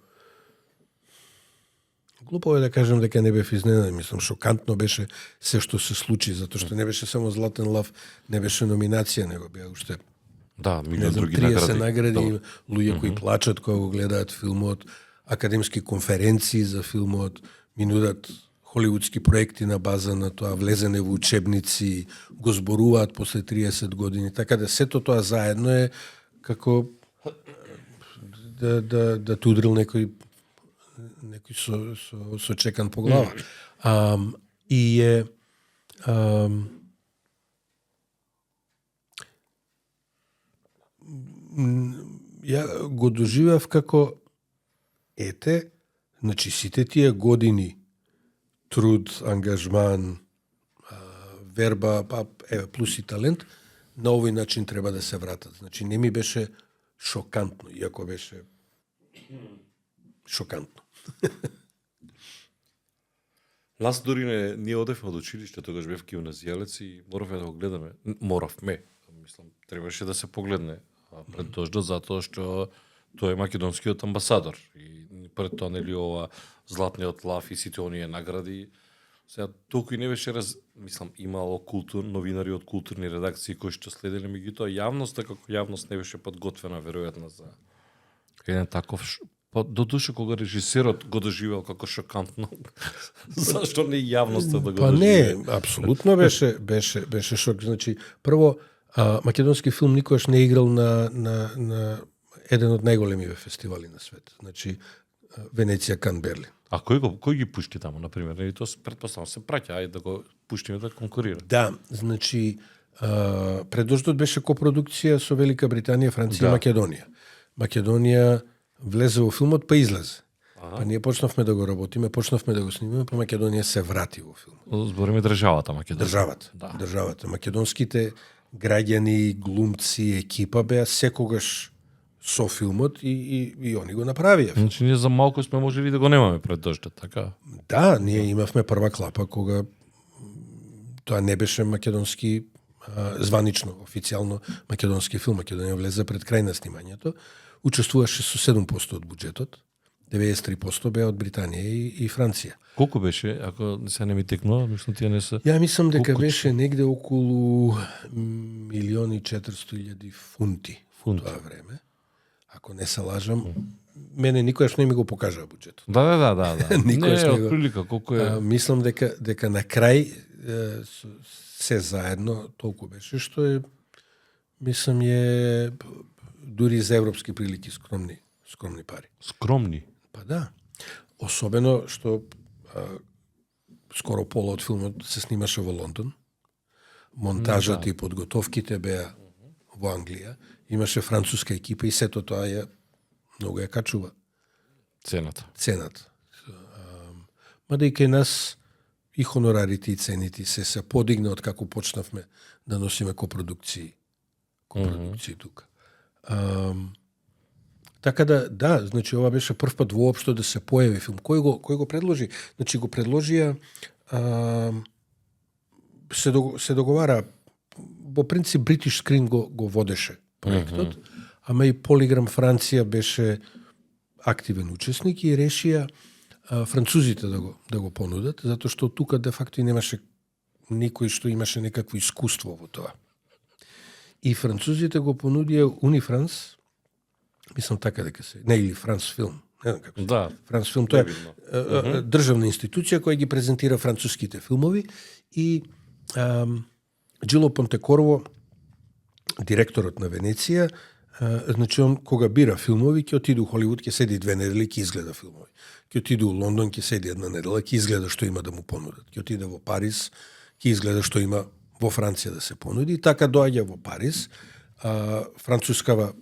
Глупо е да кажам дека не бев изненаден. Мислам, шокантно беше се што се случи, затоа што не беше само Златен лав, не беше номинација, него беа уште меѓу други 30 награди, луѓе кои плачат кога го гледаат филмот, академски конференции за филмот, ми нудат холивудски проекти на база на тоа, влезене во учебници, го зборуваат после 30 години, така да сето тоа заедно е како да тудрил некој со чекан по глава. И е ја го доживев како значи сите тие години труд, ангажман, верба, плюс и талент, на овој начин треба да се вратат. Значи не ми беше шокантно, иако беше шокантно. Нас дори ние одевме од училиште, тогаш бев гимназијалец и моравме да го гледаме. Моравме, мислам, требаше да се погледне преддождот, затоа што тој е македонскиот амбасадор. И пред тоа, нели, ова Златниот лав и сите оние награди, сега толку и не беше мислам, имало новинари од културни редакции кои што следеле, меѓутоа јавноста како јавност не беше подготвена веројатно за еден таков додуше кога режисерот го доживел како шокантно. Зашто не јавноста да го доживе? Па не, апсолутно беше шок. Значи, прво, македонски филм никогаш не играл на еден од најголемиве фестивали на свет. Значи, Венеција, Кан, Берлин. А кој ги пушти таму, например? Или тоа претпоставам се праќа, ајде да го пуштиме да конкурира. Да, значи преддождот беше копродукција со Велика Британија, Франција и Македонија. Македонија влезе во филмот, па излезе. Па ние почнавме да го работиме, почнавме да го снимаме, па Македонија се врати во филмот. Збориме државата Македонија. Државата. Македонските граѓани, глумци, екипа беа секогаш со филмот и они го направија. Значи ние за малку сме можели да го немаме преддождот, така? Да, ние имавме прва клапа кога тоа не беше македонски званично, официјално македонски филм. Македонија влезе пред крај на снимањето. Учествуваше со 7% од буџетот. 93% беа од Британија и Франција. Колку беше, ако се не ми текнува, мислам тие не се... Ја мислам дека беше негде околу 1.400.000 фунти во тоа време. Ако не се лажам, мене никогаш не ми го покажа буџетот. Да. Никогаш не, отприлика, колку е... Мислам дека на крај се заедно толку беше, што е, мислам, е дури за европски прилики скромни пари. Скромни? Па да. Особено што скоро пола од филмот се снимаше во Лондон. Монтажата и подготовките беа во Англија. Имаше француска екипа и сето тоа многу ја качува. Цената. Мада и кај нас и хонорарите и цените се подигна од како почнавме да носиме копродукции тука. Така да, значи ова беше прв пат воопшто да се појави филм. Кој го предложи? Значи го предложија се договара, во принцип British Screen го водеше проектот, ама и Полиграм Франција беше активен учесник и решија французите да го понудат, затоа што тука де факто и немаше никој што имаше некакво искуство во тоа. И французите го понудија Унифранс, мислам така дека се, не, или Франс Филм, не знам како се. Да. Франс Филм, тоа е државна институција која ги презентира француските филмови и Джило Понтекорво, директорот на Венеција, значи он кога бира филмови, ќе отиде у Холивуд, ќе седи 2 недели, ќе изгледа филмови. Ќе отиде у Лондон, ќе седи 1 недела, ќе изгледа што има да му понудат. Ќе отиде во Париз, ќе изгледа што има во Франција да се понуди. И така доаѓа во Париз, францускава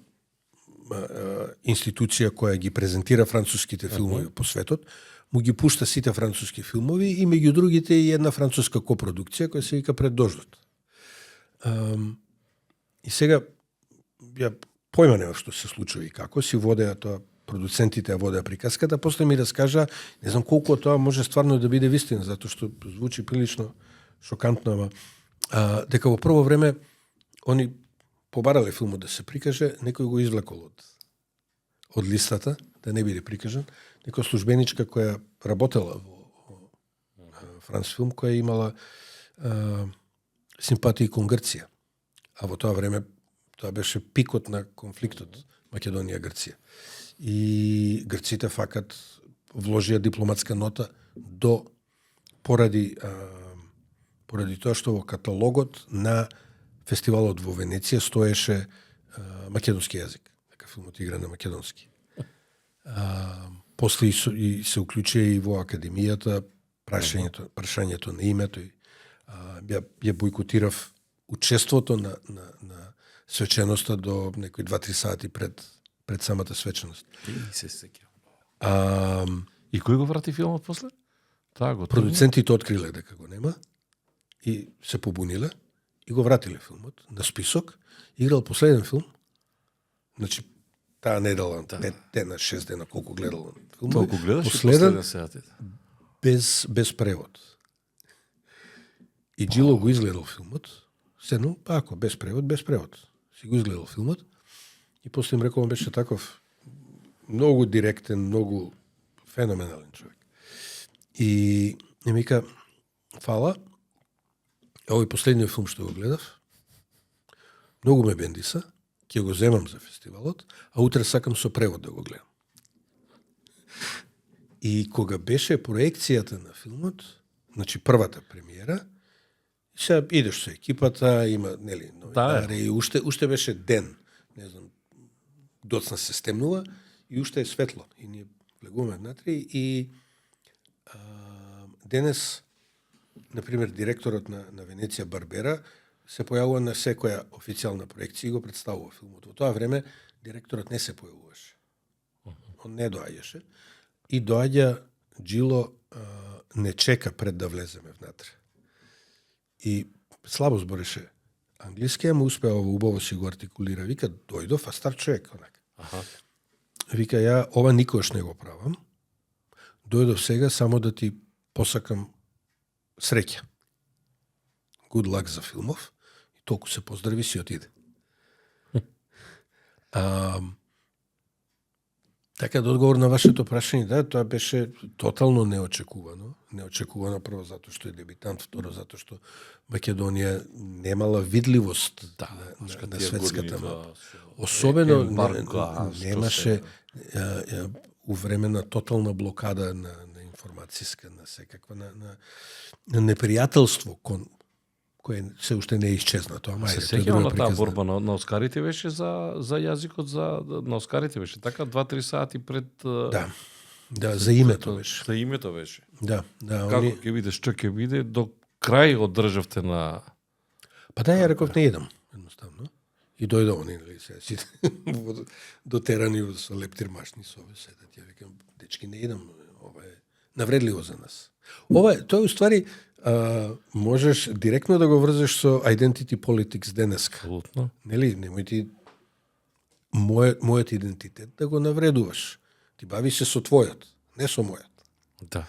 институција која ги презентира француските филмови по светот, му ги пушта сите француски филмови и меѓу другите и една француска копродукција која се вика Пред дождот. И сега ја појма нема што се случува и како си водеа тоа, продуцентите ја водеа приказката, после ми раскажа, не знам колку тоа може стварно да биде вистина, затоа што звучи прилично шокантно, ама дека во прво време они побарале филмот да се прикаже, некој го извлекол од листата, да не биде прикажан, некоја службеничка која работела во Франс Филм, која имала симпатии кон Грција. А во тоа време тоа беше пикот на конфликтот Македонија-Грција. И грците факат вложија дипломатска нота поради тоа што во каталогот на фестивалот во Венеција стоеше македонски јазик. Дека филмот игра на македонски. После и се уклучија и во академијата прашањето на името. Ја бойкотирав учеството на свеченоста до некои 2-3 сати пред самата свеченост. И се сеќавам. И кој го врати филмот после? Таа го Продуцентите откриле дека го нема и се побуниле и го вратиле филмот на список. Играл последен филм. Значи таа недела 5 дена, 6 дена колку гледал филмот. Толку гледаш последен сеатите. без превод. И Джило го изгледал филмот. Седно, ако без превод. Си го изгледал филмот. И после им рекол, беше таков многу директен, многу феноменален човек. И ми вика, фала, овој последниот филм што го гледав, многу ме бендиса, ќе го земам за фестивалот, а утре сакам со превод да го гледам. И кога беше проекцијата на филмот, значи првата премиера, сега идеш со екипата, има, нели, новинари, и уште беше ден, не знам, доцна се стемнува и уште е светло. И ние влегуваме внатре и денес, например, директорот на Венеција Барбера се појавува на секоја официјална проекција и го представува филмот. Во тоа време директорот не се појавуваше. Он не доаѓаше. И доаѓа Джило, не чека пред да влеземе внатре. И слабо збореше англиски, ама успеа убаво си го артикулира. Вика, дојдов, а стар човек, онак. Вика, ја ова никош не го правам. Дојдов сега само да ти посакам среќа. Good luck за филмов. И толку се поздрави, си отиде. Така да одговор на вашето прашање, да, тоа беше тотално неочекувано. Неочекувано прво затоа што е дебитант, второ затоа што Македонија немала видливост на светската мапа. Особено немаше у време на тотална блокада на информацијска, на секаква, на непријателство кое се уште не е исчезнато. Ама се сеќавам на таа борба на Оскарите беше за јазикот на Оскарите беше така 2-3 сати пред Да, за името беше. За името беше. Да. Како ќе биде, што ќе биде, до крај одржавте на... Па да, ја реков не едам, едноставно. И дојде они, нели, сега сите дотерани со лептирмашни со ове седат. Ја викам, дечки, не едам, ова е навредливо за нас. Ова е, тоа е уствари, можеш директно да го врзеш со identity politics денеска. Абсолютно. Нели, немој ти мојот идентитет да го навредуваш. Ти бави се со твојот, не со мојот. Да.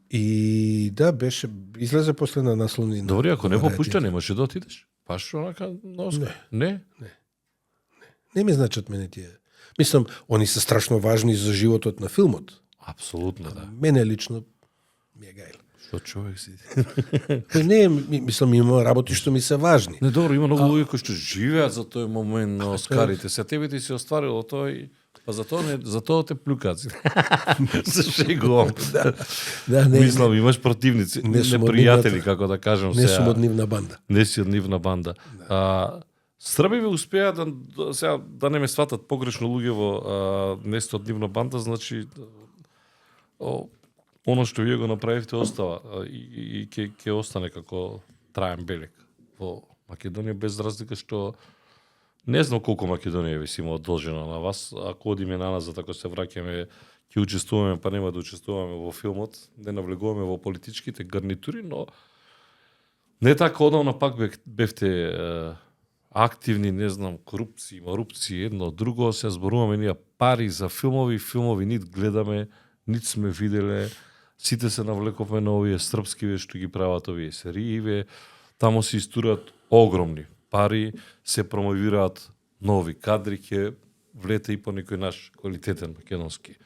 И да, беше, излезе после на наслони. Добре, ако не попушта, немаше да отидеш. Баш онака на Оскар. Не. Не ми значат мене тие. Мислам, они се страшно важни за животот на филмот. Апсолутно, да. Мене лично ми е гајле. Што човек си? Кој не е, мислам, има работи што ми се важни. Не, добро, има многу луѓе кои што живеат за тој момент на Оскарите. Се тебе ти си остварило тој, па за тоа те плюкаат. Се шегувам. Да, не. Мислам, имаш противници, непријатели, како да кажам Не сега. сум од нивна банда. Не си од нивна банда. Србиве успеа сега да не ме сватат погрешно луѓе во не сте од нивна банда, значи оно што вие го направивте остава и ќе остане како траен белег во Македонија, без разлика што не знам колку Македонија ви си има одолжена на вас. Ако одиме на назад, ако се враќаме, ќе учествуваме, па нема да учествуваме во филмот, не навлегуваме во политичките гарнитури, но не така одавна пак бевте активни, не знам, корупција, марупција, едно друго, се зборуваме ние пари за филмови нит гледаме, нит сме виделе, сите се навлековме на овие српскиве што ги прават овие серииве, тамо се истурат огромни пари, се промовираат нови кадри, ќе влете и по некој наш квалитетен македонски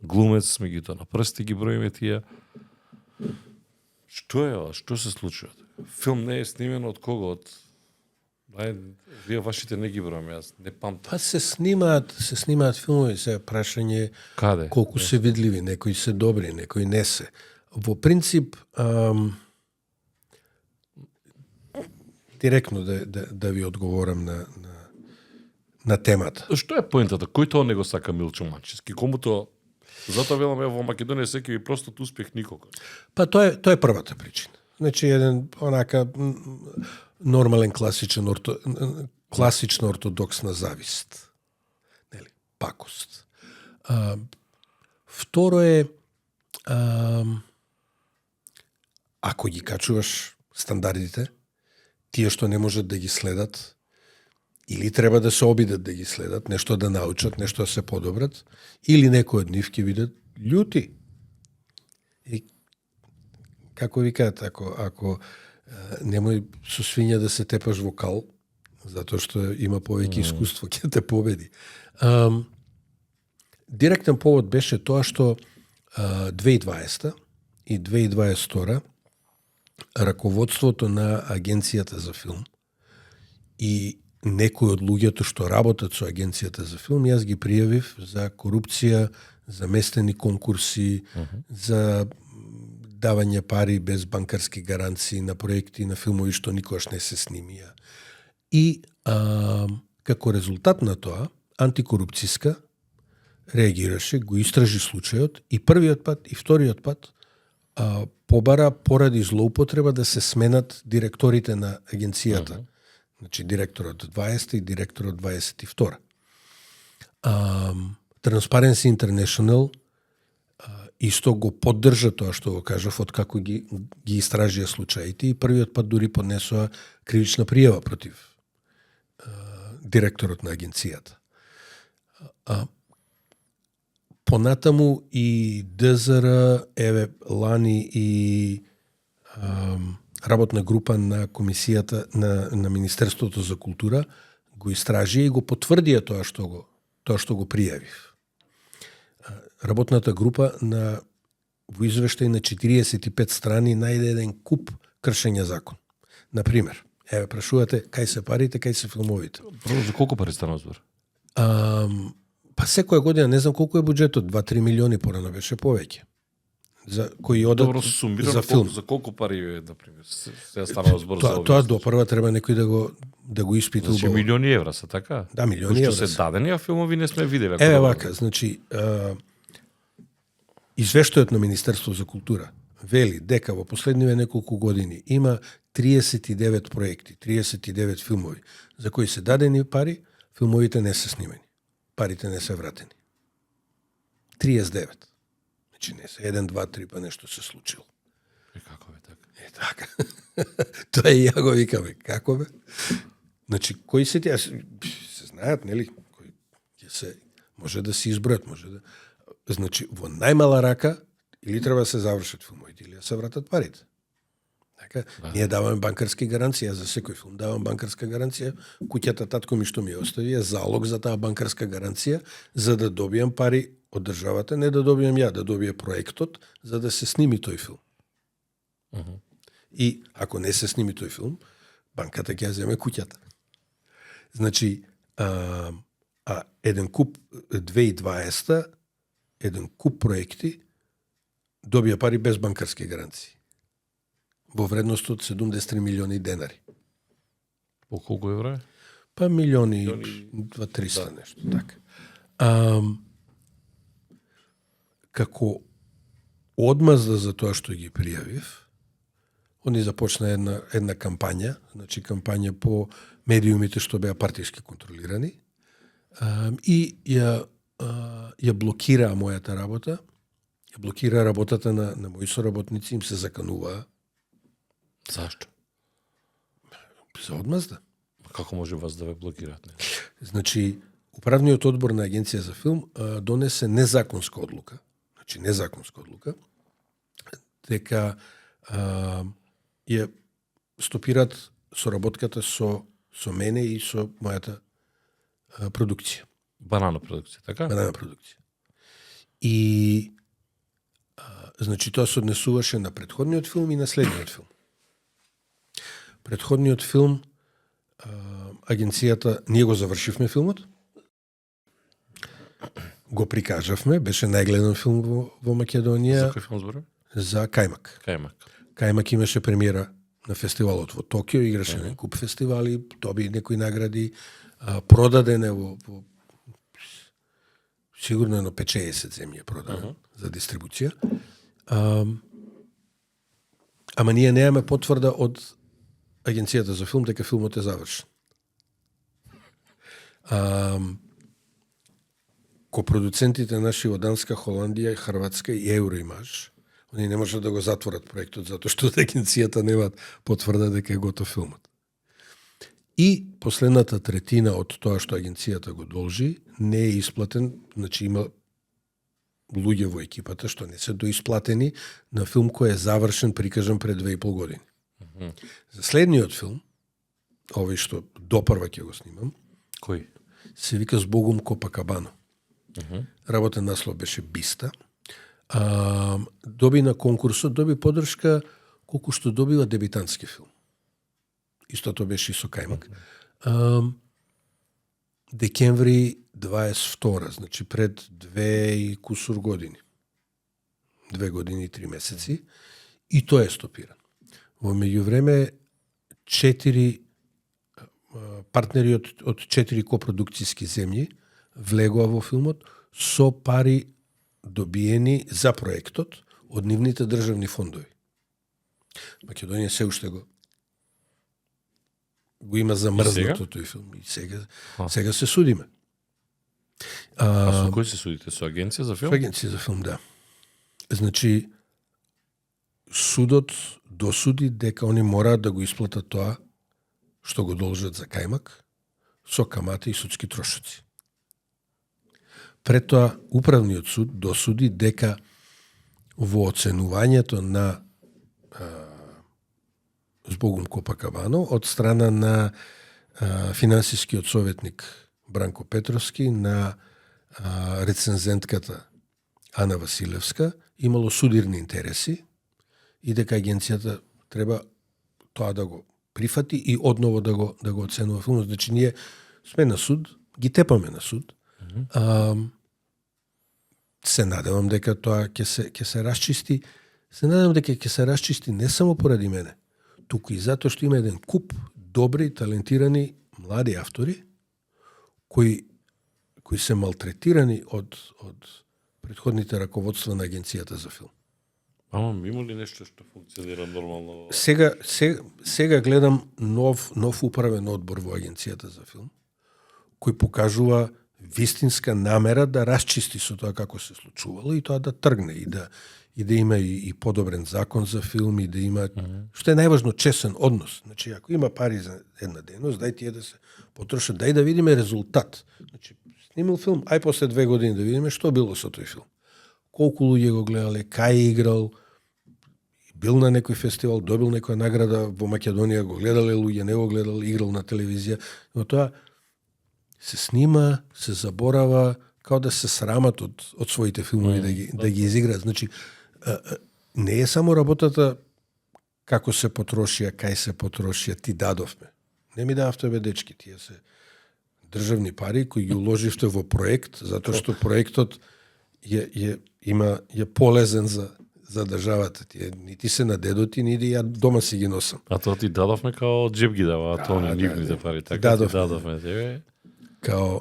глумец, сме ги тоа на прсти ги броиме тие. Што е ова? Што се случува? Филм не е снимен од кого? Вие вашите не ги броиме, јас не памтам. Па се снимаат филмови, се прашање Каде? колку се видливи, некои се добри, некои не се. Во принцип, директно да ви одговорам на темата. Што е поентата? Кој тоа не го сака Милчо Манчевски? Кому тоа? Затоа веламе во Македонија секој простот успех никога. Па тоа е првата причина. Значи еден онака нормален класична ортодоксна завист. Нели, пакост. Второ е ако ги качуваш стандардите, тие што не можат да ги следат, или треба да се обидат да ги следат, нешто да научат, нешто да се подобрат, или некој од нив ќе бидат љути. И како ви кажат, ако немој со свиња да се тепаш во кал, затоа што има повеќе искуство, ќе те победи. Директен повод беше тоа што 2020 и 2022 раководството на Агенцијата за филм и некои од луѓето што работат со Агенцијата за филм, јас ги пријавив за корупција, за местени конкурси, за давање пари без банкарски гаранции на проекти на филмови што никогаш не се снимија. И како резултат на тоа, антикорупцијска реагираше, го истражи случајот и првиот пат и вториот пат побара поради злоупотреба да се сменат директорите на агенцијата. Значи директорот 20 и директорот 22. Transparency International исто го поддржа тоа што го кажав од како ги истражија случаите и првиот пат дури поднесоа кривична пријава против директорот на агенцијата. Понатаму и ДЗР, еве лани и работна група на комисијата на Министерството за култура го истражија и го потврдија тоа што го пријавив. Работната група во извештај на 45 страни најде еден куп кршења закон. Например, еве прашувате кај се парите, кај се филмовите. За колку пари стана збор? Па секоја година, не знам колку е буџетот, 2-3 милиони, порано беше повеќе. За кои одат Добро, за филм. За колку пари е, например, се станува збор за овие? Тоа допрва треба некој да го испита. Значи милиони евра се така? Да, милиони евра. Што се дадени, а филмови не сме виделе. Еве вака, значи извештајот на Министерство за култура вели дека во последниве неколку години има 39 проекти, 39 филмови за кои се дадени пари, филмовите не се снимени. Парите не се вратени. 39. Значи не се 1, 2, 3 па нешто се случило. Како бе така? Така. Тоа и ја го викаме. Како бе? Значи, кои се тие? Се знаат, нели? Кои ќе се може да се избројат, може да. Значи, во најмала рака или треба да се завршат филмовите, или да се вратат парите. Така, ние даваме банкарски гаранции, за секој филм давам банкарска гаранција, куќата татко ми што ми остави е залог за таа банкарска гаранција, за да добијам пари од државата, не да добијам ја, да добие проектот, за да се сними тој филм. И ако не се сними тој филм, банката ќе ја земе куќата. Значи, еден куп 2020 еден куп проекти добија пари без банкарски гаранции. Во вредност од 73 милиони денари. По колку евра? Па милиони 200-300 нешто, така. Како одмазда за тоа што ги пријавив, они започна една кампања, значи кампања по медиумите што беа партиски контролирани, и ја блокираа мојата работа, ја блокира работата на мои соработници, им се закануваа. Зашто? За одмазда. Како може вас да ве блокираат? Значи, управниот одбор на Агенција за филм донесе незаконска одлука, дека ја стопират соработката со мене и со мојата продукција. Банана продукција, така? Банана продукција. И значи тоа се однесуваше на претходниот филм и на следниот филм. Претходниот филм агенцијата, ние го завршивме филмот, го прикажавме, беше најгледан филм во Македонија. За кој филм зборуваме? За Кајмак. Кајмак имаше премиера на фестивалот во Токио, играше на куп фестивали, доби некои награди, продадене во сигурно на 50 земји продаден за дистрибуција. Ама ние немаме потврда од Агенцијата за филм дека филмот е завршен. Копродуцентите наши од Данска, Холандија, Хрватска и Евроимаж, они не можат да го затворат проектот затоа што од агенцијата немаат потврда дека е готов филмот. И последната третина од тоа што агенцијата го должи не е исплатен, значи има луѓе во екипата што не се доисплатени на филм кој е завршен, прикажан пред 2,5 години. За следниот филм, овој што допрва ќе го снимам, кој? Се вика Збогум Копакабано. Работен наслов беше Биста. Доби на конкурсот, доби подршка колку што добива дебитантски филм. Истото беше и со Кајмак. Декември 22, значи пред 2 и кусур години. 2 години и 3 месеци. И тоа е стопиран. Во меѓувреме 4 партнери од 4 копродукцијски земји влегоа во филмот со пари добиени за проектот од нивните државни фондови. Македонија се уште го има замрзнато тој филм и сега се судиме. Со кој се судите? Со Агенција за филм? Со Агенција за филм, да. Значи, судот досуди дека они мораат да го исплатат тоа што го должат за Кајмак со камати и судски трошоци. Пред тоа, управниот суд досуди дека во оценувањето на Збогум Копакабано од страна на финансискиот советник Бранко Петровски, на рецензентката Ана Василевска, имало судирни интереси и дека агенцијата треба тоа да го прифати и одново да го оценува филмот. Значи ние сме на суд, ги тепаме на суд. Се надевам дека тоа ќе се расчисти. Се надевам дека ќе се расчисти не само поради мене, туку и затоа што има еден куп добри, талентирани млади автори кои се малтретирани од претходните раководства на Агенцијата за филм. Ама има ли нешто што функционира нормално? Сега гледам нов управен одбор во Агенцијата за филм, кој покажува вистинска намера да расчисти со тоа како се случувало и тоа да тргне и да има и подобрен закон за филм и да има, што е најважно, чесен однос. Значи, ако има пари за една дејност, дај тие да се потрошат, дај да видиме резултат. Значи, снимал филм, ај после 2 години да видиме што било со тој филм. Колку луѓе го гледале, кај играл, бил на некој фестивал, добил некоја награда во Македонија, го гледале луѓе, не го гледал, играл на телевизија. Но тоа се снима, се заборава, као да се срамат од своите филмови да ги изиграат. Значи, не е само работата како се потрошија, кај се потрошија, ти дадовме. Не ми дававте бе дечки, тие се државни пари кои ги уложивте во проект, затоа што проектот е полезен за државата. Тие нити се на дедоти, нити ја дома си ги носам. А тоа ти дадовме као джеб ги дава, а тоа не нивните пари, така ти дадовме тебе. Као,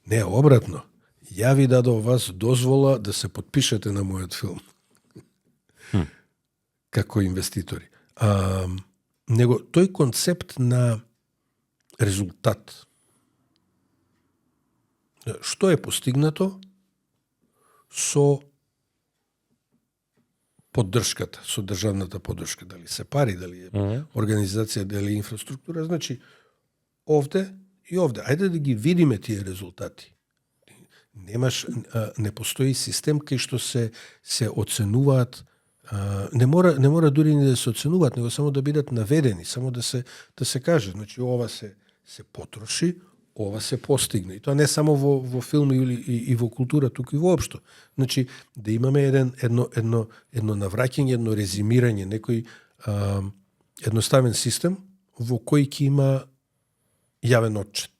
не, обратно. Ја ви дадов вас дозвола да се потпишете на мојот филм. Како инвеститори. Него тој концепт на резултат. Што е постигнато со поддршката, со државната поддршка, дали се пари, дали е организација, дали е инфраструктура, значи овде и овде. Ајде да ги видиме тие резултати. Не постои систем кај што се оценуваат. Не мора дури ни да се оценуваат, него само да бидат наведени, само да се каже, значи ова се потроши, ова се постигне. И тоа не само во филм и во култура, туку и воопшто. Значи да имаме едно навраќање, едно резимирање, некој едноставен систем во кој ќе има јавен отчет.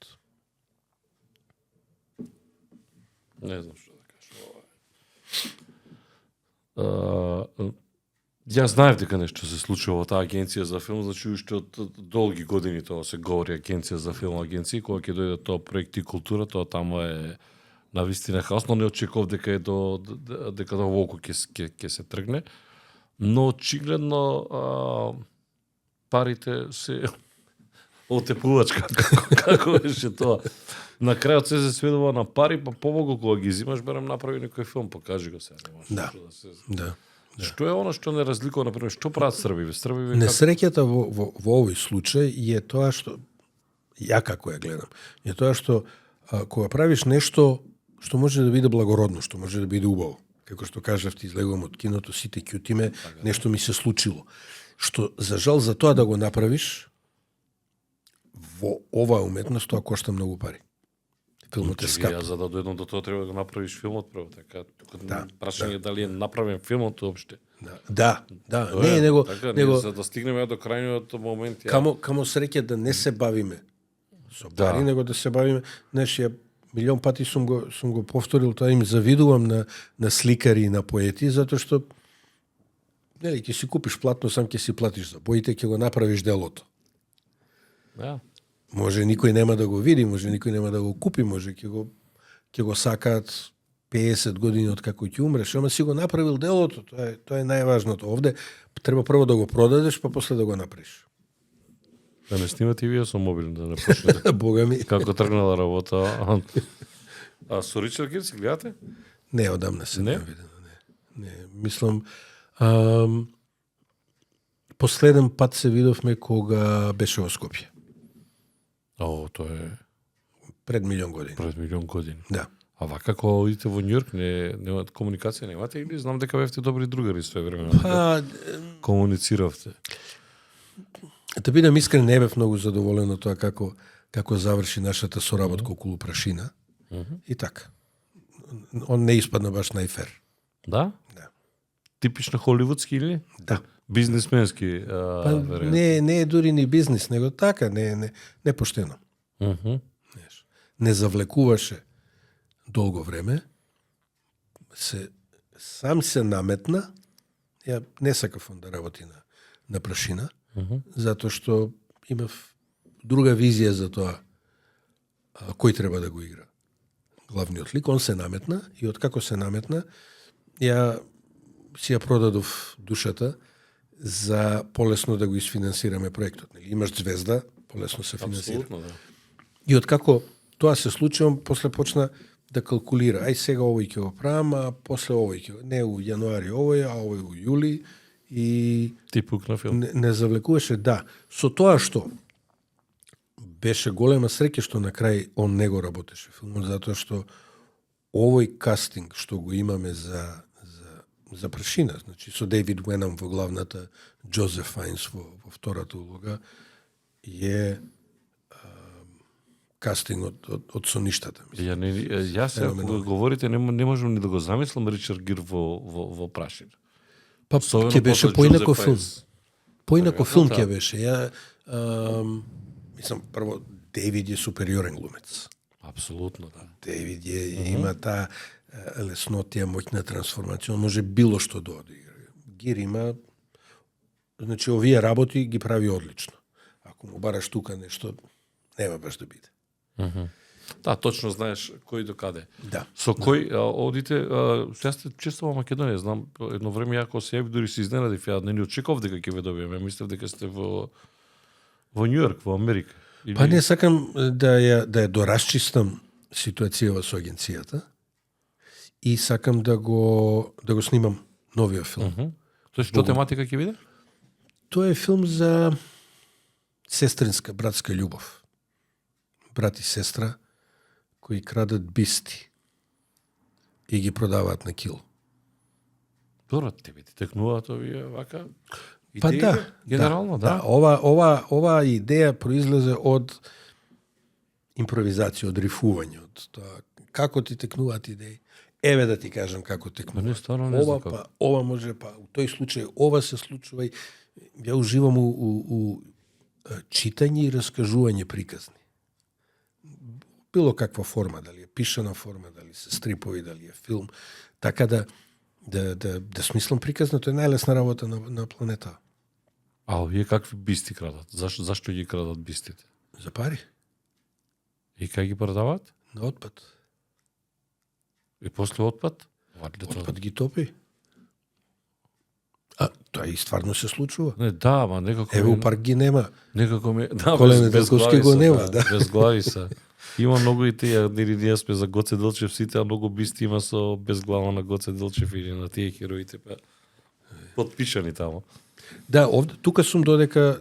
Не знам што да кажам. Ја знаев дека нешто се случува во таа агенција за филм, значи уште од долги години тоа се говори агенција за филм, агенција, кога ќе дојде тоа проект и култура, тоа тамо е навистина хаосно, не очекував дека дека до волку ќе се тргне, но очигледно парите се отепувачка, како беше тоа. На крајот се сведува на пари, па помогу кога ги зимаш, берем направи некој филм, покажи го сега. Да. Што е оно што не разликува, например, што прават Србиве? Несреќата во овој случај е тоа што, ја како ја гледам, е тоа што кога правиш нешто што може да биде благородно, што може да биде убаво, како што кажавте, излегувам од киното, сите ќутиме, нешто ми се случило. Што, за жал, за тоа да го направиш, во оваа уметност, тоа кошта многу пари. Филмот е скап. За да дојдам до тоа треба да го направиш филмот прво, така. Прашање дали е направен филмот уопште. Да. Не, него за да стигнеме до крајниот момент. Камо среќа да не се бавиме со пари, него да се бавиме. Знаеш, ја милион пати сум го повторил тоа, им завидувам на сликари и на поети, затоа што нели ќе си купиш платно, сам ќе си платиш за боите, ќе го направиш делото. Да. Може никој нема да го види, може никој нема да го купи, може ќе го сакаат 50 години од како ќе умреш, ама си го направил делото, тоа е најважното. Овде треба прво да го продадеш, па после да го направиш. Да не снимате и вие со мобилен, да не почнете. Бога ми. Како тргнала работа. А со Ричард Гир си гледате? Не, одамна се не видено. Не, мислам, последен пат се видовме кога беше во Скопје. Тоа е пред милион години. Пред милион години. Да. А вака кога одите во Њујорк, немате комуникација, немате или знам дека бевте добри другари све време. Комунициравте. Да бидам искрен, не бев многу задоволен од тоа како заврши нашата соработка околу прашина. И така. Он не испадна баш најфер. Да? Да. Типично холивудски или? Да. Бизнисменски. Не е дури ни бизнис, него така, не поштено. Не завлекуваше долго време. Сам се наметна. Ја не сакав да работи на прашина, затоа што имав друга визија за тоа кој треба да го игра главниот лик. Он се наметна и откако се наметна, ја си ја продадов душата за полесно да го isfinansираме проектот. Имаш звезда, полесно се финансира. Апсолутно, да. И откако тоа се случи, он после почна да калкулира. Ај сега овој ќе го правам, а после овој ќе не у јануари овој, а овој у јули и Ти пукна филм. Не завлекуваше, да. Со тоа што беше голема среќа што на крај он не го работеше филмот, затоа што овој кастинг што го имаме за прашина, значи со Дейвид Уенам во главната, Джозеф Фајнс во втората улога, е кастинг од соништата. Јас се говорите, не можам ни да го замислам Ричард Гир во прашина. Па Особено ќе беше после поинаков Джозеф филм. Фајнс. Поинаков филм ќе да. беше. Ја мислам прво Дејвид е супериорен глумец. Апсолутно, да. Дејвид има таа леснотија, моќна трансформација, он може било што да одигра. Гир има, значи овие работи ги прави одлично. Ако му бараш тука нешто, нема баш да биде. Да, точно знаеш кој до каде. Да. Со кој одите, сега сте често во Македонија, знам, едно време ја кога се јави дури се изненадив, ја не ни очекував дека ќе ве добиеме, мислев дека сте во Њујорк, во Америка. Или... Па не сакам да ја доразчистам ситуацијава со агенцијата и сакам да го снимам новиот филм. Тој што тематика ќе биде? Тоа е филм за сестринска, братска љубов. Брат и сестра кои крадат бисти и ги продаваат на кило. Добро, тебе ти текнуваат овие вака идеи? Па да, генерално, да. Ова идеја произлезе од импровизација, од рифување, од тоа како ти текнуваат идеи. Еве да ти кажам како текнуваат. Не, стварно не знам Ова, ова може, па у тој случај ова се случува и ја уживам у читање и раскажување приказни. Било каква форма, дали е пишана форма, дали се стрипови, дали е филм, така да смислам приказна, тоа е најлесна работа на планета. А овие какви бисти крадат? Зашто ги крадат бистите? За пари, И кај ги продаваат? на отпад. И после отпад? Отпад ги топи. А, тоа и стварно се случува. Не, да, ма некако... Еве у парк ги нема. Некако ме... Да, Колеме без Делковски глави го се, нема, да. Без глави се. Има многу и тие, ние сме за Гоце Делчев сите, а многу бисти има со без глава на Гоце Делчев или на тие хероите, па подпишани тамо. Да, овде, тука сум додека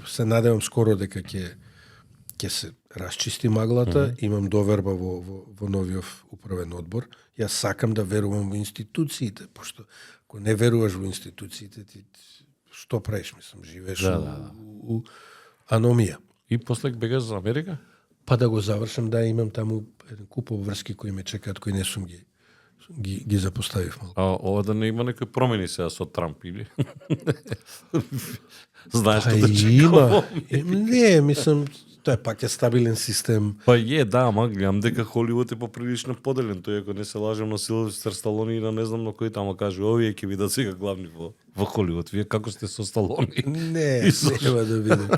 се надевам скоро дека ќе се расчисти маглата, имам доверба во новиот управен одбор. Јас сакам да верувам во институциите, пошто ако не веруваш во институциите, ти што правиш, мислам, живееш у аномија. И после бегаш за Америка? Па да го завршам, да, имам таму еден куп обврски кои ме чекаат, кои не сум ги запоставив малку. А ова да не има некои промени сега со Трамп или? Знаеш што да Има. Не, мислам, тоа пак е стабилен систем. Па да, ама гледам дека Холивуд е поприлично поделен. Тој ако не се лажем на Силвестер Сталони и на не знам на кој тамо каже, овие ќе бидат сега главни во Холивуд. Вие како сте со Сталони? Не, нема да видим.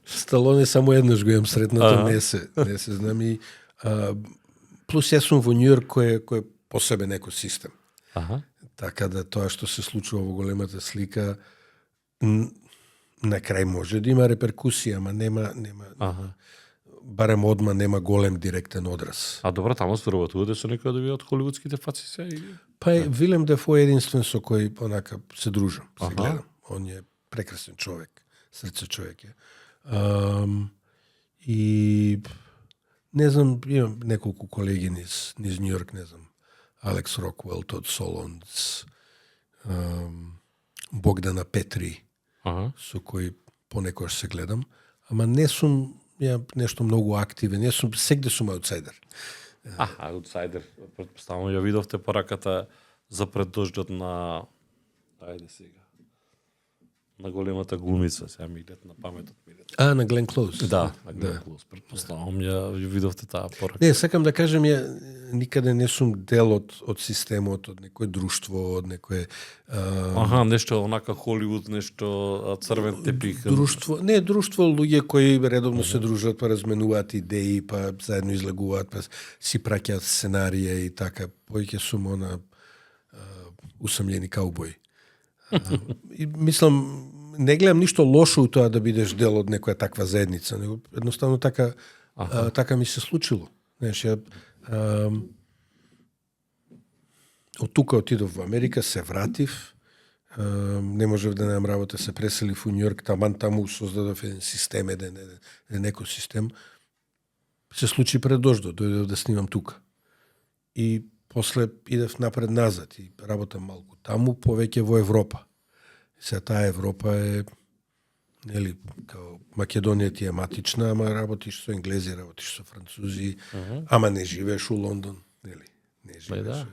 Сталони само еднаш го имам сретнато, не се знам и плюс јас сум во Њујорк кој е посебен екосистем. Така да тоа што се случува во големата слика на крај може да има реперкусија, ама нема барем одма нема голем директен одраз. А добро, тамо соработувате со некој да видат холивудските фаци се? Па Вилем Дефо е единствен со кој онака се дружам, се гледам. Он е прекрасен човек, срце човек е. И не знам, имам неколку колеги низ Њујорк, не знам, Алекс Роквел, Тод Солонц, Богдана Петри, со кој понекогаш се гледам, ама не сум нешто многу активен, не сум, сегде сум аутсайдер. Аутсайдер. Предпоставам ја видовте пораката за пред дождот на на големата глумица, сега ми идет на паметот ми идет. На Глен Клоуз. Да, на Глен Клоуз. Предпоставам ја видовте таа порака. Не, сакам да кажем, ја никаде не сум дел од системот, од некое друштво, од некое нешто онака Холивуд, нешто црвен тепих. Друштво луѓе кои редовно се дружат, па разменуваат идеи, па заедно излегуваат, па си праќаат сценарија и така. Поиќе сум усамljeni каубој. И мислам, не гледам ништо лошо у тоа да бидеш дел од некоја таква заедница, него едноставно така ми се случило. Знаеш, од тука отидов во Америка, се вратив, не можев да немам работа, се преселив у Њујорк, таму создадов еден систем, еден екосистем. Се случи пред дождот, дојдов да снимам тука. И после идев напред-назад и работам малку таму, повеќе во Европа. Сега таа Европа е, нели, као Македонија ти е матична, ама работиш со енглези, работиш со французи, ама не живееш у Лондон, нели? Не живееш.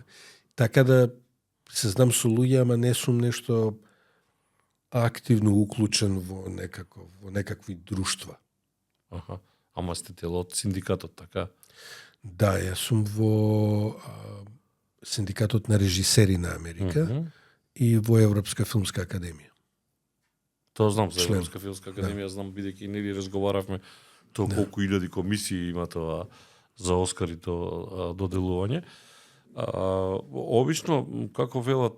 Така да се знам со луѓе, ама не сум нешто активно уклучен во некакви друштва. Аха. Ама сте дел од синдикатот, така? Да, јас сум во синдикатот на режисери на Америка и во Европска филмска академија. Тоа знам за Член. Европска филмска академија, знам бидејќи нели разговаравме тоа колку илјади комисии има тоа за Оскарито доделување. Обично, како велат,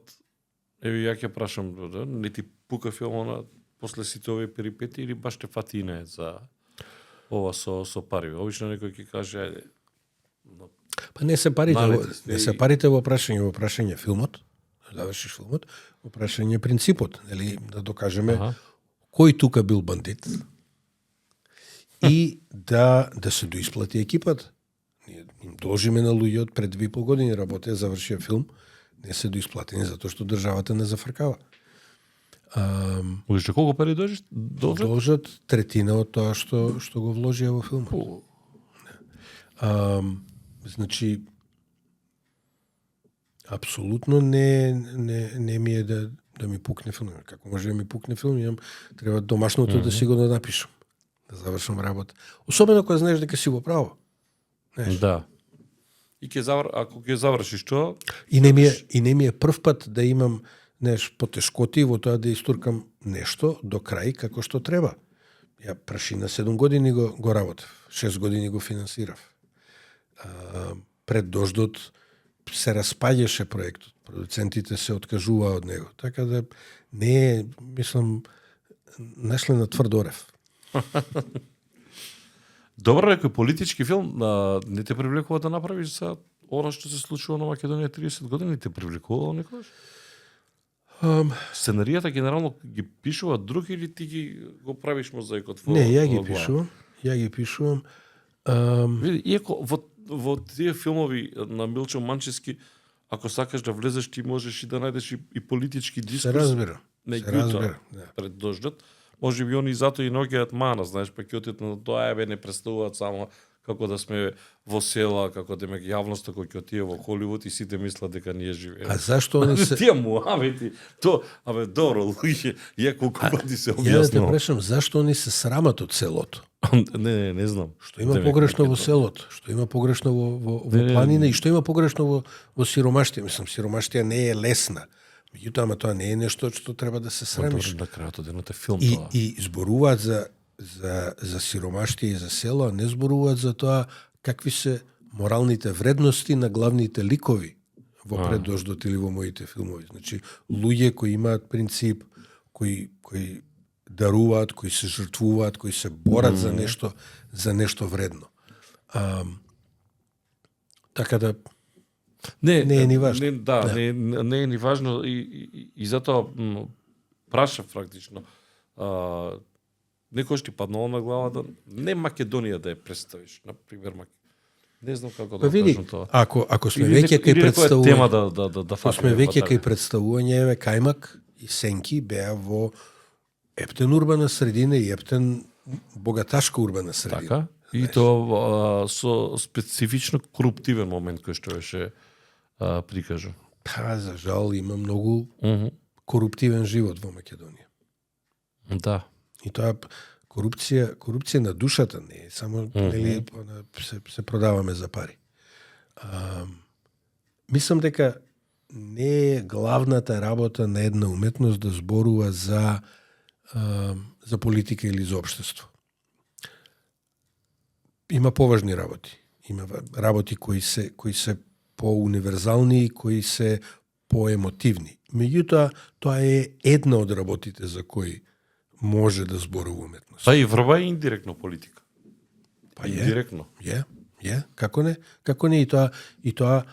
еве ја ќе прашам, не ти пука филмона после сите овие перипети или баш те фати не за ова со пари? Обично некој ќе каже, ајде, Па не се парите, Налети сте не се и- парите во прашање филмот, завршиш филмот, во прашање принципот, нели, да докажеме Аха. кој тука бил бандит и да се доисплати екипата. Ние им должиме на луѓето пред 2,5 години работеа, завршија филм, не се доисплатени затоа што државата не зафркава. Уште колку пари должат? Должат третина од тоа што го вложија во филмот. Значи, апсолутно не ми е да ми пукне филм. Како може да ми пукне филм? Треба домашното да си го напишам, да завршам работа. Особено кога знаеш дека си во право. Да. И ако ќе завршиш тоа, И не ми е прв пат да имам потешкоти во тоа да истуркам нешто до крај како што треба. Ја Прашина 7 години го работев, 6 години го финансирав. Пред дождот се распаѓаше проектот, продуцентите се откажуваа од него. Така да не е, мислам, нашле на тврд орев. добро, некој политички филм не те привлекува да направиш за она што се случува на Македонија 30 години, те привлекува некојаш? Сценаријата генерално ги пишува друг или ти ги го правиш мозаикот во Не, ја ги во глава? пишувам. Ја ги пишувам. Види, иако во тие филмови на Милчо Манчевски, ако сакаш да влезеш, ти можеш и да најдеш и политички дискурс. Се разбира. Не Се Гјуто, разбира, да. пред дождот. Може би они затоа и наоѓаат мана, знаеш, па ќе отидат на тоа, не представуваат само како да сме во села, како демек јавноста кој ќе отиде во Холивуд и сите мислат дека ние живееме. А зашто они се... Тие муавети, добро, луѓе, ја колку пати се Ја да те објаснувам. прашам, зашто они се срамат од селото? Не знам. Што има Демек, погрешно во Македонија. селото? Што има погрешно во Не, планина и што има погрешно во сиромаштија? Мислам, сиромаштија не е лесна. Меѓутоа, ама тоа не е нешто што треба да се срамиш. Добро, на крајот од едното е филм И, тоа. и зборуваат за сиромаштија и за село, а не зборуваат за тоа какви се моралните вредности на главните ликови во Пред дождот или во моите филмови. Значи, луѓе кои имаат принцип, кои даруваат, кои се жртвуваат, кои се борат за нешто вредно. Така да не е ни важно. Не е ни важно и затоа прашав практично. Некој ти паднало на глава да не Македонија да ја представиш, на пример не знам како да Па види, кажам тоа. ако сме веќе кај представување, тема да ако фатиме. сме веќе кај представување, еве Кајмак и Сенки беа во ептен урбана средина и ептен богаташка урбана средина. Така? И тоа со специфично коруптивен момент кој што беше прикажан. Па, за жал, има многу коруптивен живот во Македонија. Да. И тоа корупција на душата, не е само нели се продаваме за пари. Мислам дека не е главната работа на една уметност да зборува за политика или за општество. Има поважни работи. Има работи кои се поуниверзални и кои се поемотивни. Меѓутоа, тоа е една од работите за кои може да зборува уметност. Па и врва е индиректно политика. Па индиректно. Е, како не? Како не и тоа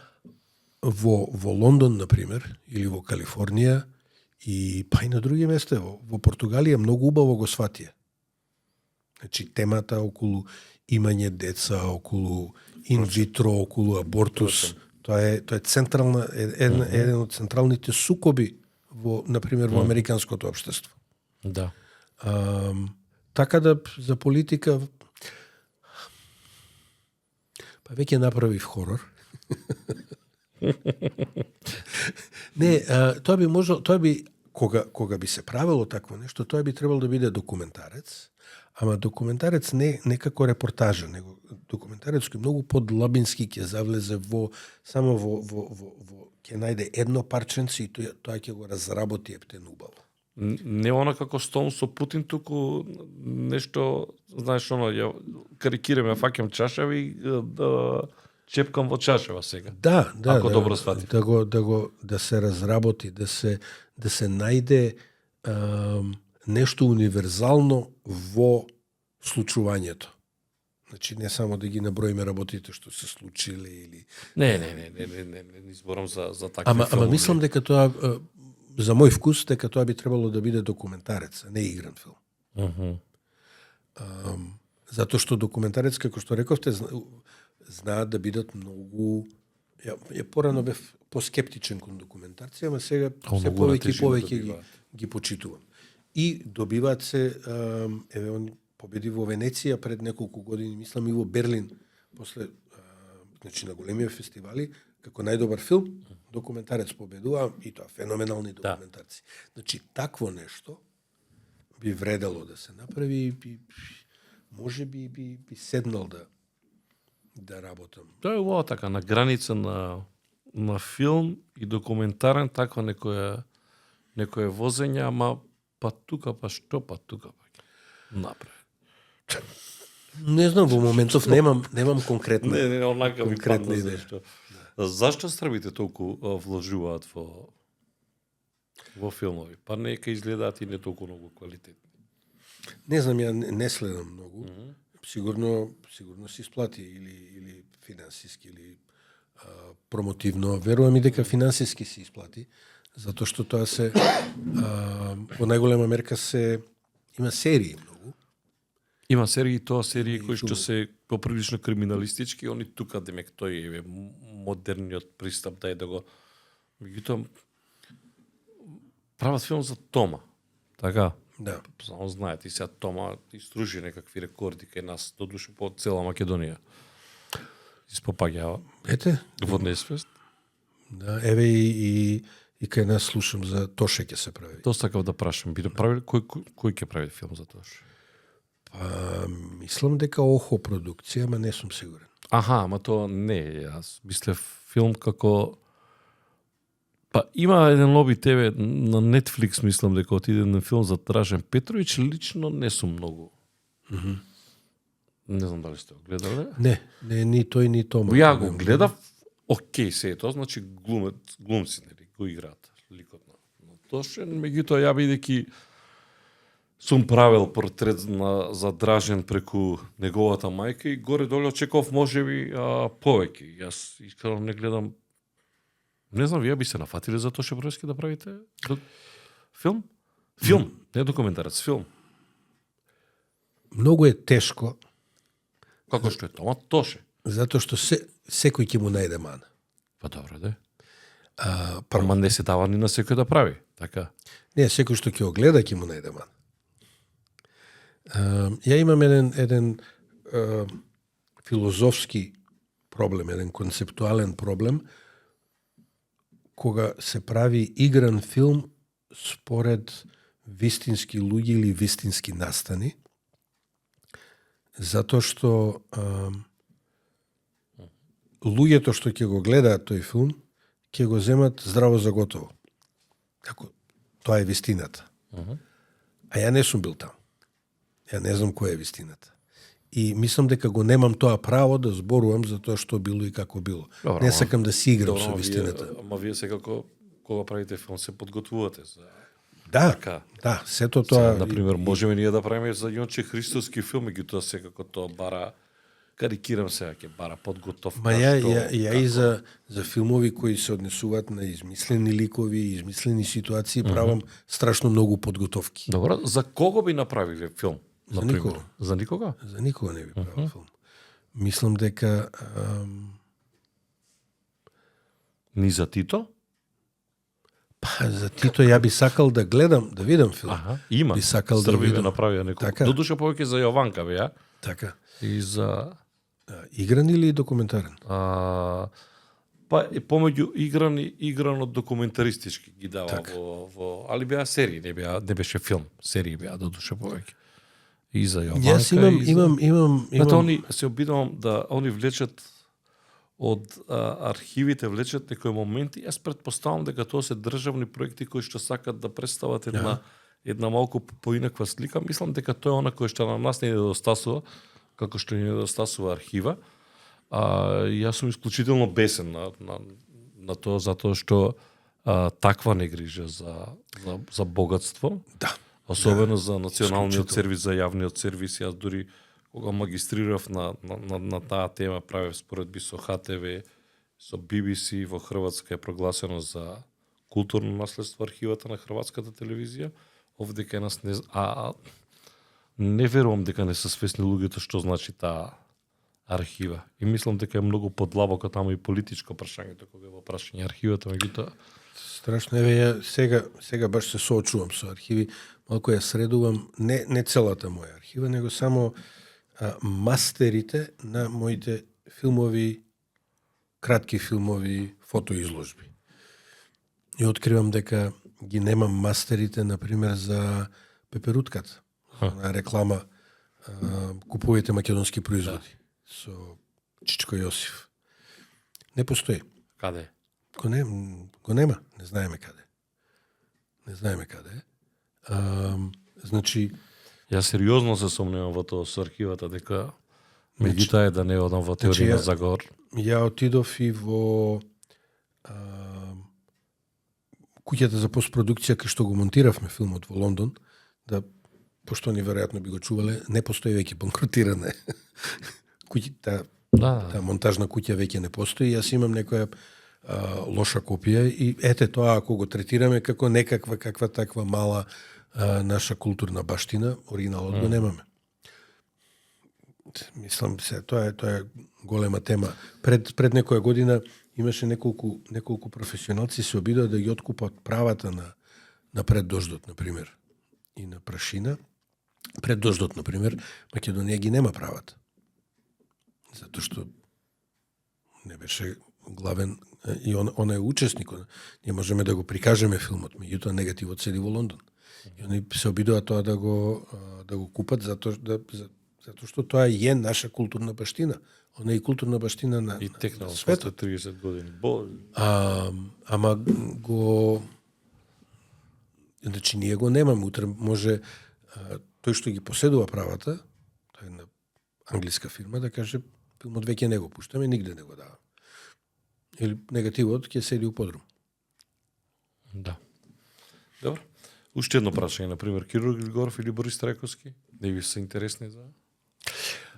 во Лондон, например, или во Калифорнија, и па и на други места, во Португалија многу убаво го сватија. Значи, темата околу имање деца, околу инвитро, околу абортус, тоа е централна, еден од централните сукоби во, например, во американското општество. Да. Така да за политика па веќе направив хорор. Не, тоа би кога би се правило такво нешто, тоа би требало да биде документарец, ама документарец не како репортажа, него документарец кој многу подлабински ќе завлезе само во ќе најде едно парченце и тоа ќе го разработи ептен убаво. Не она како стол со Путин, туку нешто, знаеш, ја карикираме, фаќам чашави, да чепкам во чашава сега. Да, ако добро сватив. Да се разработи, да се најде нешто универзално во случувањето. Значи не само да ги наброиме работите што се случиле или Не зборам за такви филми. Ама мислам дека тоа за мој вкус дека тоа би требало да биде документарец, а не игран филм. Затоа што документарец, како што рековте, знаат да бидат многу. Ја порано бев поскептичен кон документарци, ама сега се повеќе и повеќе ги почитувам. И добиваат се, он победи во Венеција пред неколку години, мислам и во Берлин, после, значи на големија фестивали, како најдобар филм, документарец победува, и тоа феноменални документарци. Значи, такво нешто би вредело да се направи и може би седнал да работам. Тоа е ова така, на граница на филм и документарен, таква некоја возење, ама па тука, па што, па тука, па направи. Не знам, во моментов немам конкретна. Не, онака ми конкретна падна идеја. зашто. Зашто србите толку вложуваат во филмови? Па нека изгледаат и не толку многу квалитетни. Не знам, ја не следам многу. Сигурно се исплати или финансиски или промотивно. Верувам и дека финансиски се исплати, затоа што тоа се во најголема мерка има серии многу. Има серии, серии кои што се поприлично криминалистички, они тука демек тој е модерниот пристап да го. Меѓутоа прават филм за Тома. Така? Да. Само знаете, и сега Тома истружи некакви рекорди кај нас, додуше по цела Македонија. Испопаѓава. Ете? Во несвест. Да, еве и кај нас слушам за Тоше ќе се прави. Тоа сакав да прашам, би правил кој ќе прави филм за Тоше? Па, мислам дека Охо продукција, ама не сум сигурен. Аха, ама тоа не е. Јас мислев филм како. Па има еден лоби ТВ на Netflix, мислам дека отиде на филм за Дражен Петровиќ, лично не сум многу. Не знам дали сте го гледале. Не, ни тој ни Тома. Ја го гледав, окей, се е тоа, значи глумци нели го играат ликот на Тоше, меѓутоа ја бидејќи сум правил портрет за Дражен преку неговата мајка и горе доле очеков можеби повеќе. Јас искрено не гледам. Не знам, вие би се нафатиле за Тоше Бројски да правите филм? Филм, не документарец, филм. Многу е тешко. Како што е тоа? Тоше. Затоа што секој ќе му најде мана. Па добро, да. Ама не се дава ни на секој да прави, така? Не, секој што ќе го гледа ќе му најде мана. Ја имам еден филозофски проблем, еден концептуален проблем, кога се прави игран филм според вистински луѓе или вистински настани, затоа што луѓето што ќе го гледаат тој филм, ќе го земат здраво за готово. Како тоа е вистината. А ја не сум бил таму. Ја не знам која е вистината. И мислам дека го немам тоа право да зборувам за тоа што било и како било. Добро, не сакам да си играм со вистината. Ама вие секако кога правите филм се подготвувате за. Да, така. Да, сето тоа. Например, можеме ние да правиме за Јонче Христоски филм, меѓутоа секако тоа бара, карикирам сега, ќе бара подготовка. Ма ја и за филмови кои се однесуваат на измислени ликови, измислени ситуации, правам страшно многу подготовки. Добро, за кого би направиле филм? За никого. За никога? За никога не би правил филм. Мислам дека Ни за Тито? Па за Тито ја би сакал да гледам, да видам филм. Аха, има. Би сакал да Србија видам. направија некој. Така. Додуше повеќе за Јованка беа. Така. И за Игран или документарен? Па помеѓу играно документаристички ги дава Така. во али беа серии, не беше филм, серии беа додуше повеќе. И за Јованка. Јас имам Они се обидувам да они влечат од архивите влечат некои моменти. Јас претпоставам дека тоа се државни проекти кои што сакат да представат една малку поинаква слика. Мислам дека тоа е она кој што на нас не недостасува, како што не недостасува архива. Јас сум исклучително бесен на тоа, затоа што таква негрижа за богатство. Да. Особено за националниот сервис, за јавниот сервис. Јас дури кога магистрирав на таа тема, правев споредби со ХТВ, со BBC, во Хрватска е прогласено за културно наследство архивата на хрватската телевизија. Овде кај нас не верувам дека не се свесни луѓето што значи таа архива. И мислам дека е многу подлабоко таму и политичко прашањето кога е во прашање архивата, меѓутоа страшно ја сега баш се соочувам со архиви, малку ја средувам не целата моја архива, него само мастерите на моите филмови, кратки филмови, фотоизложби. И откривам дека ги немам мастерите, например, за пеперутката. На реклама купувајте македонски производи. Со Чичко Јосиф. Не постои. каде? Го нема. Не знаеме каде. Значи, Јас сериозно се сомневам во тоа со архивата дека меѓутоа е да не одам во теорија на заговор. Ја отидов и во куќата за постпродукција кај што го монтиравме филмот во Лондон, да пошто они веројатно би го чувале, не постои веќе банкротиране. Таа монтажна куќа веќе не постои. Јас имам некоја лоша копија и ете тоа ако го третираме како каква таква мала наша културна баштина, оригиналот го немаме. Мислам тоа е голема тема. Пред некоја година имаше неколку професионалци се обидоа да ги откупат правата на Пред дождот, например, и на Прашина. Пред дождот, например, Македонија ги нема правата. Затоа што не беше главен и он е учесник. Ние можеме да го прикажеме филмот, меѓутоа негативот седи во Лондон. И они се обидоа тоа да го купат затоа што тоа е наша културна баштина. Она е и културна баштина на И текнало светот. 30 години. Ама го значи ние го немаме. Утре може тој што ги поседува правата, тоа е една англиска фирма, да каже филмот веќе не го пуштаме, нигде не го дава. Или негативот ќе седи у подрум. Да. Добро. Уште едно прашање, например, Киро Григоров или Борис Трајковски? Не ви се интересни за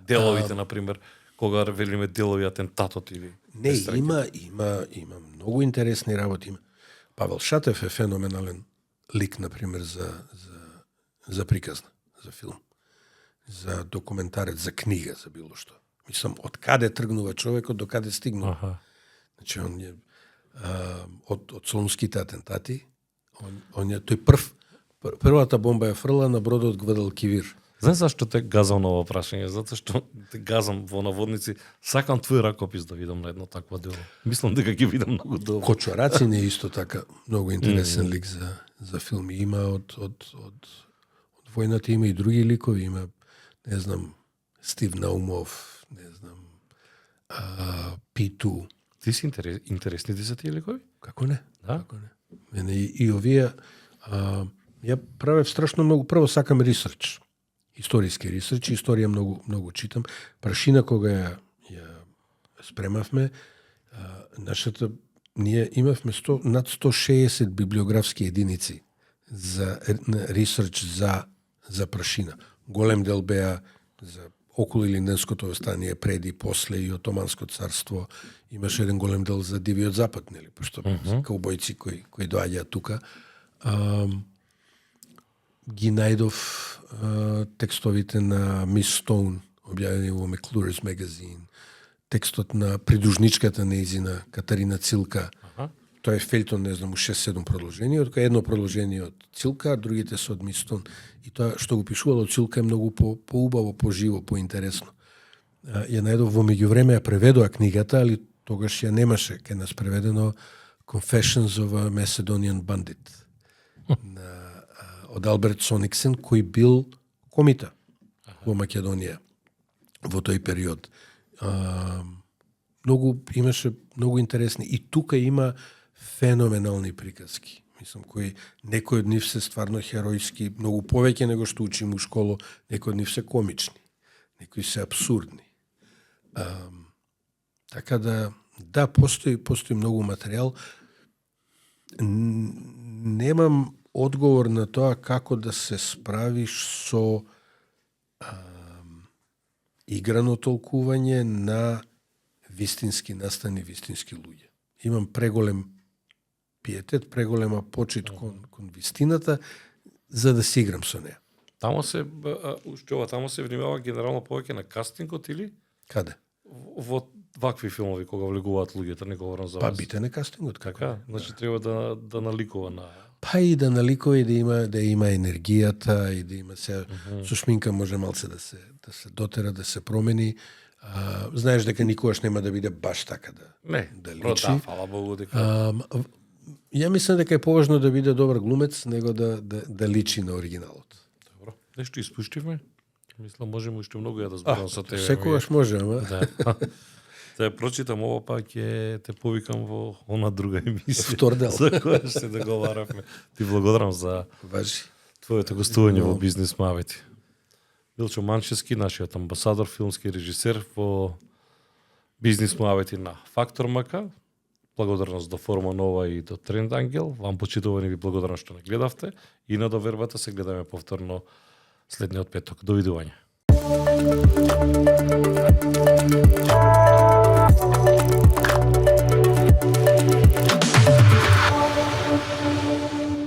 деловите, например, кога велиме делови атентатот или Не, има многу интересни работи. Павел Шатев е феноменален лик, например, за приказна, за филм, за документарец, за книга, за било што. Мислам, од каде тргнува човекот, до каде стигнува. Значи, он е од Солунските атентати, тој првата бомба ја фрла на бродот Гвадалкивир. Знаеш зашто те газам на ова прашање? Затоа што те газам во наводници, сакам твој ракопис да видам на едно такво дело. Мислам дека ќе видам многу добро. Кочорацин е исто така многу интересен лик за филми. Има од војната има и други ликови, има не знам Стив Наумов, не знам Питу. Ти си интересни ти за тие ликови? Како не? Да? Како не? Мене и овие ја правев страшно многу, прво сакам ресерч. Историски ресерч, историја многу читам. Прашина кога ја спремавме, ние имавме над 160 библиографски единици за ресерч за Прашина. Голем дел беа за околу Илинденското остание, преди, после и Отоманско царство. Имаше еден голем дел за Дивиот Запад, нели, пошто каубојци кои доаѓаат тука. Ги најдов текстовите на Мис Стоун, објавени во McClure's Magazine, текстот на придружничката неизина Катарина Цилка. Тоа е фелтон, не знам, 6-7 продолжение, од кој едно продолжение од Цилка, а другите се од Мис Стоун. И тоа што го пишувало Цилка е многу поубаво, поживо, поинтересно. Ја најдов во меѓувреме, ја преведоа книгата, али тогаш ја немаше, ке нас преведено Confessions of a Macedonian Bandit од Алберт Сониксен, кој бил комита во Македонија во тој период. Имаше многу интересни. И тука има феноменални приказки. Мислам, кои некои од нив се стварно херојски, многу повеќе него што учим у школо, некои од нив се комични, некои се абсурдни. Така да, постои многу материјал. Немам одговор на тоа како да се справиш со играно толкување на вистински настани, вистински луѓе. Имам преголем пиетет, преголема почит кон вистината, за да си играм со неа. Тамо се внимава генерално повеќе на кастингот или? Каде? Во вакви филмови кога влегуваат луѓето, не говорам за вас. Бите на кастингот, така? Значи треба да наликува на... И да наликува и да има енергијата и да има се со шминка може малце да се дотера, да се промени. Знаеш дека никогаш нема да биде баш така да личи. Да, фала Богу дека. Ја мислам дека е поважно да биде добар глумец него да личи на оригиналот. Добро. Нешто испуштивме? Мислам можеме уште многу ја да зборам со тебе. Секогаш може, ама. Да ја прочитам ова, па ќе те повикам во она друга емисија. Втор дел. За која ще договаравме. Ти благодарам за твоето гостување во Бизнис Мавети. Билчо Манчевски, нашиот амбасадор, филмски режисер во Бизнис Мавети на Фактор МК. Благодарност до Форма Нова и до Тренд Ангел. Вам почитувани ви благодарам што не гледавте и на довербата се гледаме повторно следниот петок. Довидување.